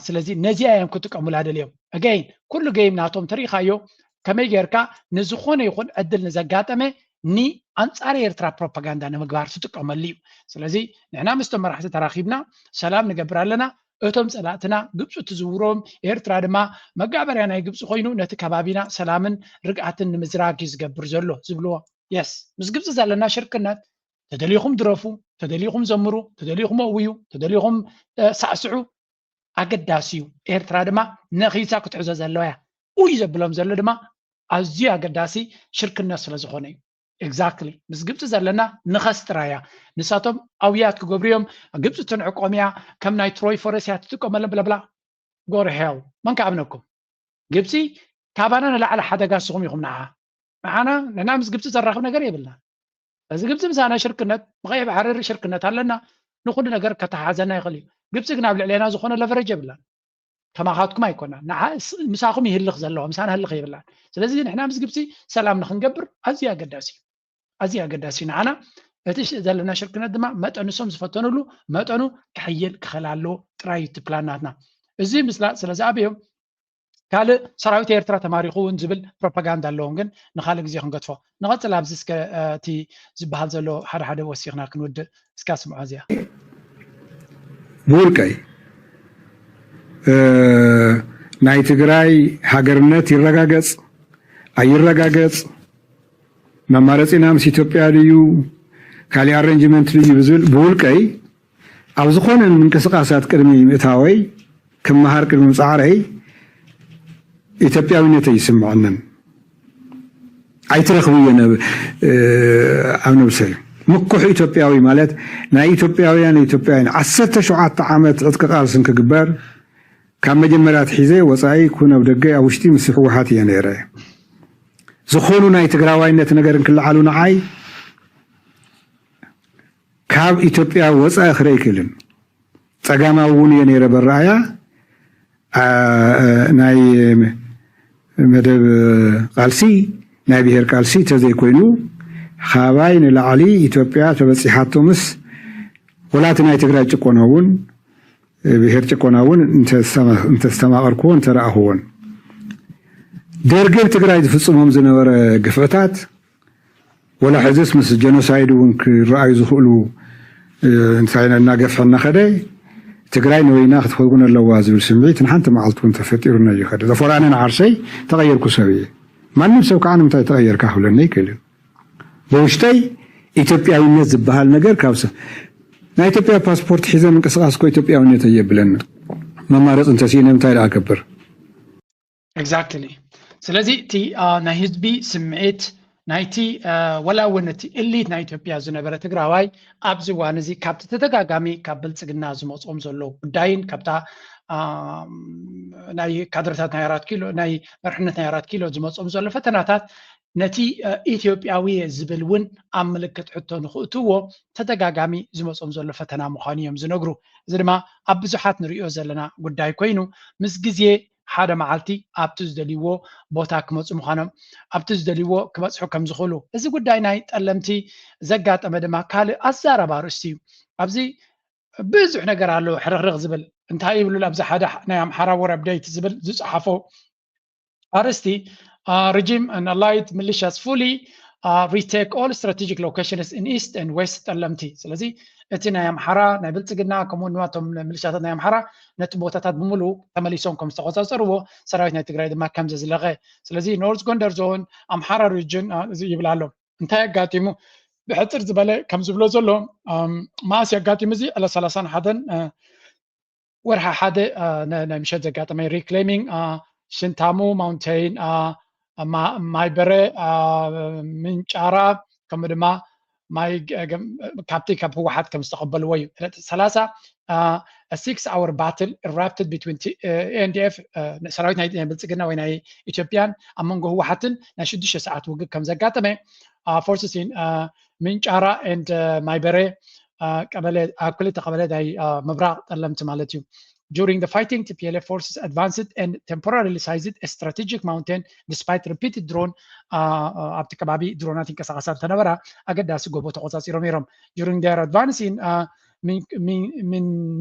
ስለዚ ነዚኣ እዮም ክጥቀሙላ ደልዮም። ኣገይን ኩሉ ገይም ናቶም ተሪኢኻዮ። ከመይ ጌርካ ንዝኾነ ይኹን ዕድል ንዘጋጠመ ንኣንጻር ኤርትራ ፕሮፓጋንዳ ንምግባር ትጥቀመሉ እዩ። ስለዚ ንሕና ምስቶም መራሕቲ ተራኺብና ሰላም ንገብር ኣለና። እቶም ጸላእትና ግብጺ ትዝውሮም፣ ኤርትራ ድማ መጋበርያ ናይ ግብጺ ኮይኑ ነቲ ከባቢና ሰላምን ርግኣትን ንምዝራግ እዩ ዝገብር ዘሎ ዝብልዎ። የስ፣ ምስ ግብጺ ዘለና ሽርክነት ተደሊኹም ድረፉ፣ ተደሊኹም ዘምሩ፣ ተደሊኹም ኣውዩ፣ ተደሊኹም ሳዕስዑ ኣገዳሲ እዩ። ኤርትራ ድማ ነኺሳ ክትሕዞ ዘለዋ እያ። ኡይ ዘብሎም ዘሎ ድማ ኣዝዩ ኣገዳሲ ሽርክነት ስለ ዝኾነ እዩ። ኤግዛክትሊ ምስ ግብፂ ዘለና ንኸስ ጥራይ እያ። ንሳቶም ኣውያት ክገብሩ እዮም። ግብፂ ትንዕቆም እያ። ከም ናይ ትሮይ ፈረስ እያ ትጥቀመሎም ብለብላ። ጎር ሄል መን ክኣምነኩም? ግብፂ ካባና ንላዕሊ ሓደጋ ንስኹም ኢኹም ንዓ። ንዓና ንሕና ምስ ግብፂ ዘራኽብ ነገር የብልና። እዚ ግብፂ ምሳና ሽርክነት ብቐይሕ ባሕሪ ሽርክነት ኣለና። ንኹሉ ነገር ከተሓዘና ይኽእል እዩ። ግብፂ ግን ኣብ ልዕሌና ዝኾነ ለቨረጅ የብላን። ከማኻትኩም ኣይኮና። ንዓ ምሳኹም ይህልኽ ዘለዋ ምሳና ህልኽ የብላን። ስለዚ ንሕና ምስ ግብፂ ሰላም ንክንገብር ኣዝዩ ኣገዳሲ እዩ። ኣዝዩ ኣገዳሲ እዩ ንዓና። እቲ ዘለና ሽርክነት ድማ መጠን ንሶም ዝፈተኑሉ መጠኑ ክሕይል ክኸል ኣለዎ ጥራይ እዩ እቲ ፕላን ናትና። እዚ ምስላ ስለ ዝኣበዮም ካልእ ሰራዊት ኤርትራ ተማሪኹ እውን ዝብል ፕሮፓጋንዳ ኣለዎም፣ ግን ንኻልእ ግዜ ክንገድፎ። ንቐጽል ኣብዚ እስከ እቲ ዝበሃል ዘሎ ሓደ ሓደ ወሲኽና ክንውድእ እስካ ስምዖ እዚኣ። ብውልቀይ ናይ ትግራይ ሃገርነት ይረጋገጽ ኣይረጋገጽ መማረፂና ምስ ኢትዮጵያ ድዩ ካሊእ ኣረንጅመንት ድዩ ብዝብል ብውልቀይ ኣብ ዝኾነ ምንቅስቃሳት ቅድሚ ምእታወይ ክመሃር ቅድሚ ምፅዓረይ ኢትዮጵያዊነተይ ይስምዐንን ኣይትረኽብዮ ኣብ ነብሰይ ምኩሕ ኢትዮጵያዊ ማለት ናይ ኢትዮጵያውያን ኢትዮጵያውያን ዓሰርተ ሸውዓተ ዓመት ዕጥቂ ቃልሲ እንክግበር ካብ መጀመርያ ኣትሒዘ ወፃኢ ኩን ኣብ ደገ ኣብ ውሽጢ ምስ ህወሓት እየ ነይረ ዝኾኑ ናይ ትግራዋይነት ነገር እንክለዓሉ ንዓይ ካብ ኢትዮጵያ ወፃኢ ክርኢ ኣይክእልን። ፀጋማዊ እውን እየ ነይረ በረኣያ ናይ መደብ ቃልሲ ናይ ብሄር ቃልሲ ተዘይኮይኑ ካባይ ንላዕሊ ኢትዮጵያ ተበፂሓቶ ምስ ወላቲ ናይ ትግራይ ጭቆና እውን ብሄር ጭቆና እውን እንተስተማቐርክዎ እንተረኣኽዎን ደርግብ ትግራይ ዝፍፅሞም ዝነበረ ግፍዕታት ወላ ሕዝስ ምስ ጀኖሳይድ እውን ክረኣዩ ዝኽእሉ እንታይ እናገፍሐ እናኸደ ትግራይ ንበይና ክትኸውን ኣለዋ ዝብል ስምዒት ንሓንቲ መዓልቲ እውን ተፈጢሩና ይኸደ ዘፈራነ ንዓርሰይ ተቐየርኩ ሰብ እየ ማንም ሰብ ከዓ ንምንታይ ተቐየርካ ክብለኒ ኣይክእልን ብውሽጠይ ኢትዮጵያዊነት ዝበሃል ነገር ካብ ሰብ ናይ ኢትዮጵያ ፓስፖርት ሒዘ ምንቅስቃስ እኮ ኢትዮጵያዊነት እየብለኒ መማረፂ እንተስኢነ እንታይ ደኣ ገብር ኤግዛክትሊ ስለዚ እቲ ናይ ህዝቢ ስምዒት ናይቲ ወላ እውን እቲ እሊት ናይ ኢትዮጵያ ዝነበረ ትግራዋይ ኣብዚ እዋን እዚ ካብቲ ተደጋጋሚ ካብ ብልፅግና ዝመፅኦም ዘለዉ ጉዳይን ካብታ ናይ ካድረታት ናይ ኣራት ኪሎ ናይ መርሕነት ናይ ኣራት ኪሎ ዝመፅኦም ዘሎ ፈተናታት ነቲ ኢትዮጵያዊ ዝብል እውን ኣብ ምልክት ሕቶ ንክእትዎ ተደጋጋሚ ዝመፅኦም ዘሎ ፈተና ምዃኑ እዮም ዝነግሩ። እዚ ድማ ኣብ ብዙሓት ንሪኦ ዘለና ጉዳይ ኮይኑ ምስ ግዜ ሓደ መዓልቲ ኣብቲ ዝደልይዎ ቦታ ክመፁ ምዃኖም ኣብቲ ዝደልይዎ ክበፅሑ ከም ዝኽእሉ እዚ ጉዳይ ናይ ጠለምቲ ዘጋጠመ ድማ ካልእ ኣዛራቢ ኣርእስቲ እዩ። ኣብዚ ብዙሕ ነገር ኣሎ ሕርኽርኽ ዝብል እንታይ ይብሉ ኣብዚ ሓደ ናይ ኣምሓራ ወር ኣፕዴት ዝብል ዝፀሓፎ ኣርእስቲ regime and allied militias fully retake all strategic locations in east and west ጠለምቲ። ስለዚ እቲ ናይ ኣምሓራ ናይ ብልፅግና ከምኡ ድማ እቶም ሚሊሻታት ናይ ኣምሓራ ነቲ ቦታታት ብምሉእ ተመሊሶም ከም ዝተቆፃፀርዎ ሰራዊት ናይ ትግራይ ድማ ከም ዘዝለቐ ስለዚ ኖርዝ ጎንደር ዞን ኣምሓራ ሪጅን ይብል ኣሎ። እንታይ ኣጋጢሙ ብሕፅር ዝበለ ከም ዝብሎ ዘሎ ማእስ ኣጋጢሙ እዚ ዕለት ሰላሳን ሓደን ወርሒ ሓደ ናይ ምሸት ዘጋጠመ reclaiming ሽንታሙ ማውንቴን ማይበረ ምንጫራ ከምኡ ድማ ማይ ካብቲ ካብ ህወሓት ከም ዝተቐበልዎ እዩ ዕለት ሰላሳ six hour battle erupted between N D F ሰራዊት ናይ ብልፅግና ወይ ናይ ኢትዮጵያን ኣብ መንጎ ህወሓትን ናይ ሽዱሽተ ሰዓት ውግእ ከም ዘጋጠመ forces in ምንጫራ and ማይበረ ቀበሌ ኣብ ክልተ ቀበሌ ናይ ምብራቕ ጠለምቲ ማለት እዩ። During the fighting, T P L F forces advanced and temporarily seized a strategic mountain despite repeated drone ኣብቲ ከባቢ ድሮናት ይንቀሳቐሳ እንተነበራ ኣገዳሲ ጎቦ ተቆፃፂሮም ነይሮም። During their advance in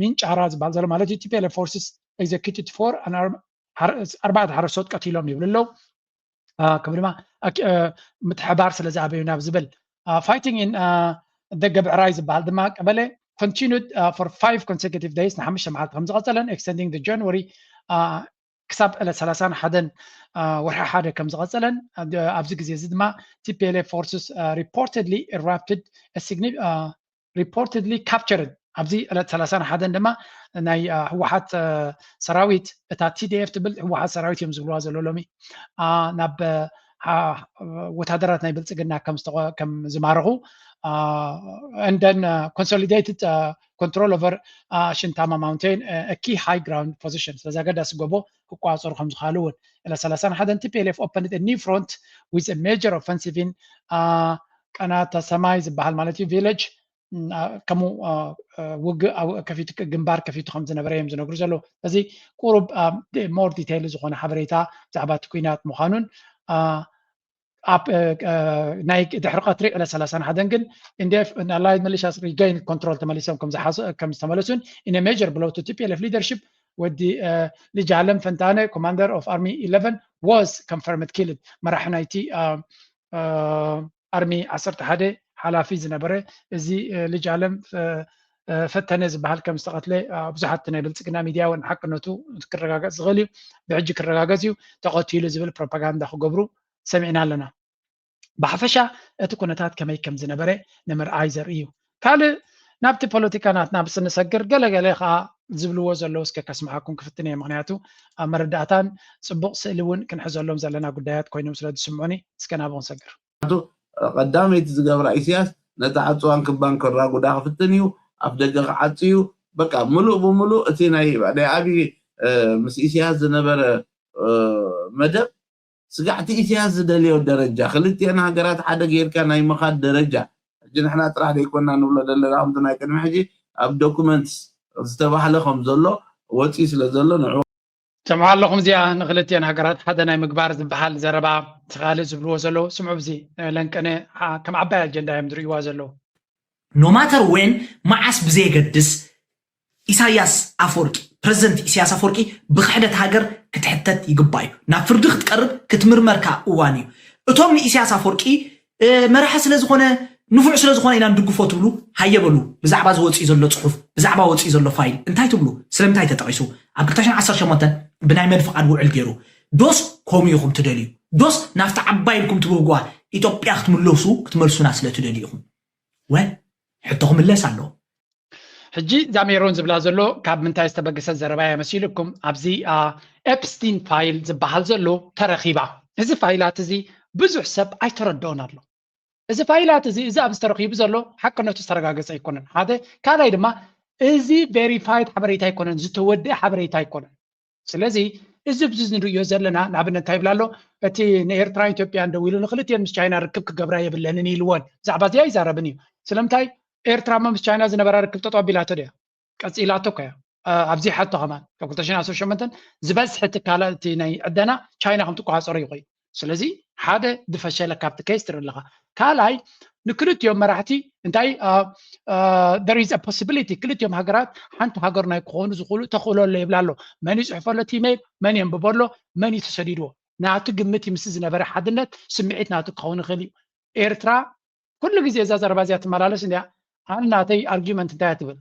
ምንጫራ ዝበሃል ዘሎ ማለት እዩ T P L F forces executed four ኣርባዕተ ሓረስቶት ቀቲሎም ይብሉ ኣለዉ። ከምኡ ድማ ምትሕባር ስለ ዝኣበዩ ናብ ዝብል fighting in ደገ ብዕራይ ዝበሃል ድማ ቀበሌ continued for five consecutive days ንሓሙሽተ መዓልቲ ከም ዝቐፀለን extending the January ክሳብ ዕለት ሰላሳን ሓደን ወርሒ ሓደ ከም ዝቐፀለን ኣብዚ ግዜ እዚ ድማ T P L F forces reportedly erupted reportedly captured ኣብዚ ዕለት ሰላሳን ሓደን ድማ ናይ ህወሓት ሰራዊት እታ T D F ትብል ህወሓት ሰራዊት እዮም ዝብልዋ ዘሎ ሎሚ ናብ ወታደራት ናይ ብልፅግና ከም ዝማረኹ and then consolidated control over ሽንታማ mountain a key high ground position ስለዚ ኣገዳሲ ጎቦ ክቋፀሩ ከም ዝኽኣሉ እውን ዕለት ሰላሳን ሓደን T P L F opened a new front with a major offensive in ቀናተ ሰማይ ዝበሃል ማለት እዩ village ከምኡ ውግእ ከፊቱ ግንባር ከፊቱ ከም ዝነበረ እዮም ዝነግሩ ዘለዉ። እዚ ቁሩብ more detail ዝኾነ ሓበሬታ ብዛዕባ እቲ ኩናት ምዃኑን ኣብ ናይ ድሕሪ ቀትሪ ዕለት ሰላሳን ሓደን ግን N D F allied militias regained control ተመሊሶም ከም ዝተመለሱን in a major blow to T P L F leadership ወዲ ልጅ ኣለም ፈንታነ commander of army eleven was confirmed killed መራሒ ናይቲ ኣርሚ ዓሰርተ ሓደ ሓላፊ ዝነበረ እዚ ልጅ ኣለም ፈተነ ዝበሃል ከም ዝተቐትለ ብዙሓት ናይ ብልፅግና ሚድያ እውን ሓቅነቱ ክረጋገፅ ዝኽእል እዩ። ብሕጂ ክረጋገፅ እዩ ተቐቲሉ ዝብል ፕሮፓጋንዳ ክገብሩ ሰሚዕና ኣለና። ብሓፈሻ እቲ ኩነታት ከመይ ከም ዝነበረ ንምርኣይ ዘርኢ እዩ። ካልእ ናብቲ ፖለቲካ ናትና ብስንሰግር ገለገለ ከዓ ዝብልዎ ዘለዉ እስከ ከስምዓኩም ክፍትን እየ። ምክንያቱ ኣብ መረዳእታን ፅቡቕ ስእሊ እውን ክንሕዘሎም ዘለና ጉዳያት ኮይኖም ስለ ዝስምዑኒ እስከ ናብኡ ክንሰግር። ቀዳመይቲ ዝገብራ ኢሳያስ ነቲ ዓፅዋን ክባን ከራጉዳ ክፍትን እዩ። ኣፍ ደገ ክዓፂ እዩ። በቃ ምሉእ ብምሉእ እቲ ናይ ናይ ኣብይ ምስ ኢሳያስ ዝነበረ መደብ ስጋዕቲ ኢሳያስ ዝደልዮ ደረጃ ክልቲኤን ሃገራት ሓደ ጌርካ ናይ ምኻድ ደረጃ ሕጂ ንሕና ጥራሕ ዘይኮና ንብሎ ዘለና ከምቲ ናይ ቅድሚ ሕጂ ኣብ ዶኩመንትስ ዝተባህለ ከም ዘሎ ወፂኡ ስለ ዘሎ ንዑ ሰምዑ ኣለኹም እዚኣ ንክልቲኤን ሃገራት ሓደ ናይ ምግባር ዝበሃል ዘረባ ተኻልእ ዝብልዎ ዘለዉ ስምዑ ብዚ ለንቀነ ከም ዓባይ ኣጀንዳ እዮም ዝርእይዋ ዘለዉ። No matter when መዓስ ብዘየገድስ ኢሳያስ ኣፈወርቂ ፕረዚደንት ኢሳያስ ኣፈወርቂ ብክሕደት ሃገር ክትሕተት ይግባእ እዩ። ናብ ፍርዲ ክትቀርብ ክትምርመር ከኣ እዋን እዩ። እቶም ንኢሳያስ ኣፈወርቂ መራሒ ስለ ዝኾነ ንፉዕ ስለ ዝኾነ ኢና ንድግፎ ትብሉ ሃየ በሉ። ብዛዕባ እዚ ወፂኡ ዘሎ ፅሑፍ ብዛዕባ ወፂኡ ዘሎ ፋይል እንታይ ትብሉ? ስለምንታይ ተጠቒሱ? ኣብ ክልተ ሽሕን ዓሰርተ ሸሞንተን ብናይ መን ፍቓድ ውዕል ገይሩ? ዶስ ከምኡ ኢኹም ትደልዩ? ዶስ ናብቲ ዓባይ ኢልኩም ትብህግዋ ኢትዮጵያ ክትምለሱ ክትመልሱና ስለ ትደልዩ ኢኹም? ወ ሕቶ ክምለስ ኣለዎ። ሕጂ እዛ ሜሮን ዝብላ ዘሎ ካብ ምንታይ ዝተበገሰት ዘረባ እያ መሲልኩም? ኣብዚ ኤፕስቲን ፋይል ዝበሃል ዘሎ ተረኺባ። እዚ ፋይላት እዚ ብዙሕ ሰብ ኣይተረድኦን ኣሎ። እዚ ፋይላት እዚ እዚ ኣብዚ ተረኺቡ ዘሎ ሓቅነቱ ዝተረጋገጸ ኣይኮነን። ሓደ ካልኣይ ድማ እዚ ቬሪፋይድ ሓበሬታ ኣይኮነን፣ ዝተወደአ ሓበሬታ ኣይኮነን። ስለዚ እዚ ብዙ ንርእዮ ዘለና ንኣብነት እንታይ ይብላ ኣሎ? እቲ ንኤርትራን ኢትዮጵያን ደው ኢሉ ንክልቲኤን ምስ ቻይና ርክብ ክገብራ የብለንን ኢልወን። ብዛዕባ እዚኣ ኣይዛረብን እዩ። ስለምንታይ ኤርትራ እሞ ምስ ቻይና ዝነበራ ርክብ ጠጠው ኣቢላቶ ድያ? ቀጺላቶ እኮ እያ። ኣብዚ ሓቶ ከማን ካብ ክልተ ሽሕን ዓሰርተ ሸሞንተን ዝበዝሐ ትካላት ናይ ዕደና ቻይና ከም ትቆጻጸሮ ይኾይ። ስለዚ ሓደ ዝፈሸለ ካብቲ ኬስ ትርኢ ኣለኻ። ካልኣይ ንክልቲኦም መራሕቲ እንታይ there is a possibility ክልቲኦም ሃገራት ሓንቲ ሃገር ናይ ክኾኑ ዝኽእሉ ተኽእሎ ኣሎ ይብላ ኣሎ። መን ይፅሕፎ ኣሎ እቲ ኢሜይል፣ መን የንብቦ ኣሎ፣ መን እዩ ተሰዲድዎ? ናቱ ግምት እዩ ምስ ዝነበረ ሓድነት ስምዒት ናቱ ክኸውን ይኽእል እዩ። ኤርትራ ኩሉ ግዜ እዛ ዘረባ እዚኣ ትመላለስ እንዲያ። ኣነ ናተይ ኣርጊመንት እንታይ እያ ትብል?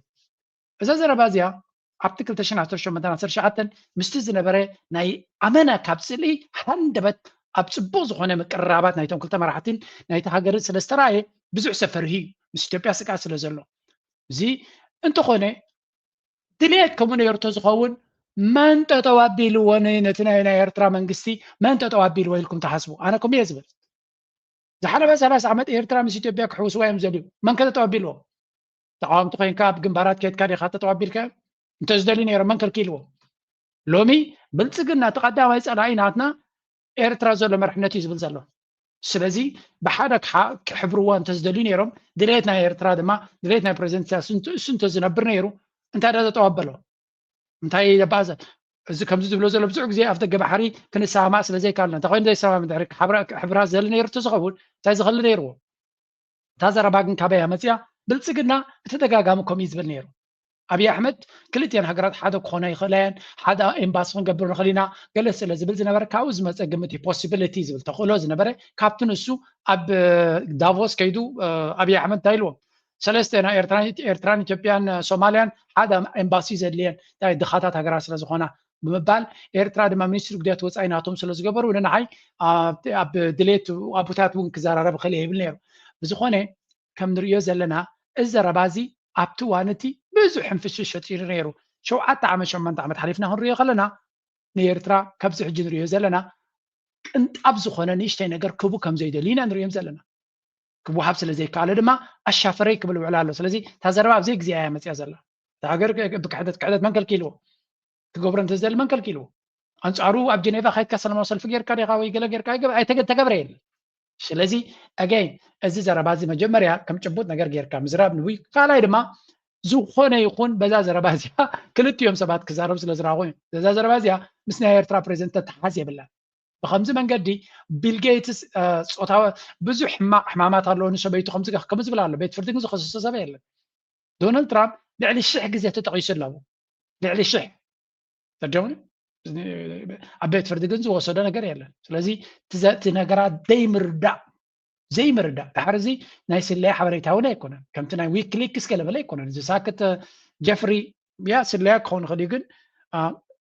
እዛ ዘረባ እዚኣ ኣብቲ ክልተ ሽሕን ዓሰርተ ሸሞንተን ዓሰርተ ትሽዓተን ምስቲ ዝነበረ ናይ ኣመና ካብ ስእሊ ሃንደበት ኣብ ፅቡቕ ዝኾነ ምቅርራባት ናይቶም ክልተ መራሕቲን ናይቲ ሃገርን ስለ ዝተረኣየ ብዙሕ ሰብ ፈርሂ እዩ፣ ምስ ኢትዮጵያ ስግኣት ስለ ዘሎ። እዚ እንተኾነ ድሌት ከምኡ ነይሩ ተዝኸውን መን ጠጠው ኣቢልዎ ነቲ ናይ ኤርትራ መንግስቲ መን ጠጠው ኣቢልዎ ኢልኩም ትሓስቡ? ኣነ ከምኡ እየ ዝብል። ዝሓለፈ ሰላሳ ዓመት ኤርትራ ምስ ኢትዮጵያ ክሕውስዋ እዮም ዝደልዩ። መን ከ ጠጠው ኣቢልዎም? ተቃወምቲ ኮይንካ ኣብ ግንባራት ከይድካ ዲኻ ጠጠው ኣቢልካዮም? እንተዝደልዩ ነይሮም መን ከልኪልዎም? ሎሚ ብልጽግና እቲ ቀዳማይ ጸላኢ ናትና ኤርትራ ዘሎ መርሕነት እዩ ዝብል ዘሎ። ስለዚ ብሓደ ክሓ- ክሕብርዎ እንተዝደልዩ ነይሮም ድሌት ናይ ኤርትራ ድማ ድሌት ናይ ፕሬዚደንት ኢሳያስ እንተ- እሱ እንተዝነብር ነይሩ እንታይ ዳ ተጠዋበሎ? እንታይ ይባዘ? እዚ ከምዚ ዝብሎ ዘሎ ብዙሕ ግዜ ኣብ ደገ ባሕሪ ክንሰማማዕ ስለ ዘይካልና እንተኮይኑ ዘይሰማም ድሕሪ ሕብራ ዝህል ነይሩ ተዝኸውን እንታይ ዝኸሊ ነይርዎ? እታ ዘረባ ግን ካበይ መፅያ? ብልፅግና ብተደጋጋሚ ከምኡ እዩ ዝብል ነይሩ። ኣብይ ኣሕመድ ክልቲኤን ሃገራት ሓደ ክኾና ይኽእላ እየን፣ ሓደ ኤምባሲ ክንገብር ንኽእል ኢና ገለ ስለ ዝብል ዝነበረ ካብኡ ዝመፀ ግምት እዩ። ፖሲቢሊቲ ዝብል ተኽእሎ ዝነበረ ካብቲ ንሱ ኣብ ዳቮስ ከይዱ ኣብይ ኣሕመድ እንታይ ኢልዎም? ሰለስተ ኢና፣ ኤርትራን ኢትዮጵያን ሶማልያን ሓደ ኤምባሲ ዘድልየን እንታይ ድኻታት ሃገራት ስለ ዝኾና ብምባል ኤርትራ ድማ ሚኒስትሪ ጉዳያት ወፃኢ ናቶም ስለ ዝገበሩ ንንሓይ ኣብ ድሌት ኣቦታት እውን ክዘራረብ ክእል ይብል ነይሩ። ብዝኾነ ከም ንርእዮ ዘለና እዚ ዘረባ እዚ ኣብቲ እዋን እቲ ብዙሕ ሕንፍሽሽ ፈጢሩ ነይሩ። ሸውዓተ ዓመት ሸሞንተ ዓመት ሓሊፍና ክንርእዮ ከለና ንኤርትራ ካብዚ ሕጂ ንርእዮ ዘለና ቅንጣብ ዝኾነ ንእሽተይ ነገር ክቡ ከም ዘይደልዩ ኢና ንርእዮም ዘለና። ክወሃብ ስለ ዘይከኣለ ድማ ኣሻፈረይ ክብል ውዕል ኣሎ። ስለዚ እታ ዘረባ ኣብዘይ ግዜ እያ መፅያ ዘላ። እታ ሃገር ብክሕደት ክሕደት መን ከልኪልዎ? ክገብሮ እንተዝደሊ መን ከልኪልዎ? ኣንፃሩ ኣብ ጀኔቫ ከይድካ ሰላማዊ ሰልፊ ጌርካ ዲኻ ወይ ገለ ጌርካ ኣይተገ- ተገብረ የለን። ስለዚ ኣገይን እዚ ዘረባ እዚ መጀመርያ ከም ጭቡጥ ነገር ጌርካ ምዝራብ ንቡይ። ካልኣይ ድማ ዝኾነ ይኹን በዛ ዘረባ እዚኣ ክልቲኦም ሰባት ክዛረቡ ስለ ዝረኣኹ እዩ። በዛ ዘረባ እዚኣ ምስ ናይ ኤርትራ ፕሬዚደንት ተተሓዝ የብላን። ብከምዚ መንገዲ ቢል ጌትስ ጾታዊ ብዙሕ ሕማቅ ሕማማት ኣለዎ ንሰበይቱ ከምዚ ከምዚ ዝብል ኣሎ። ቤት ፍርዲ ግን ዝኸሰሶ ሰብ የለን። ዶናልድ ትራምፕ ልዕሊ ሽሕ ግዜ ተጠቒሱ ኣለዎ። ልዕሊ ሽሕ ተደውኒ ኣብ ቤት ፍርዲ ግን ዝወሰዶ ነገር የለን። ስለዚ እቲ ነገራት ዘይምርዳእ ዘይምርዳእ ድሓር እዚ ናይ ስለያ ሓበሬታ እውን ኣይኮነን። ከምቲ ናይ ዊክሊክስ ገለበለ ኣይኮነን። እዚ ሳክት ጀፍሪ ያ ስለያ ክኸውን ይኽእል እዩ፣ ግን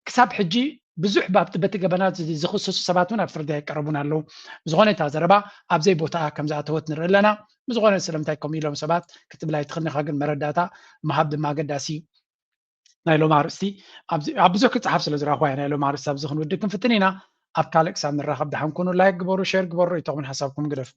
ክሳብ ሕጂ ብዙሕ በቲ ገበናት ዝኽሰሱ ሰባት እውን ኣብ ፍርዲ ኣይቀረቡን ኣለዉ። ብዝኾነ እታ ዘረባ ኣብዘይ ቦታኣ ከም ዝኣተወት ንርኢ ኣለና። ብዝኾነ ስለምንታይ ከምኡ ኢሎም ሰባት ክትብል ኣይትኽእልን ኢኻ፣ ግን መረዳእታ ምሃብ ድማ ኣገዳሲ እዩ። ናይ ሎም ኣርእስቲ ኣብ ብዙሕ ክፀሓፍ ስለ ዝረኣኹ እያ ናይ ሎም ኣርእስቲ ኣብዚ ክንውድእ ክንፍትን ኢና። ኣብ ካልእ ክሳብ ንራኸብ ደሓን ኩኑ። ላይክ ግበሩ፣ ሼር ግበሩ፣ ርእይቶኹምን ሓሳብኩም ግደፉ።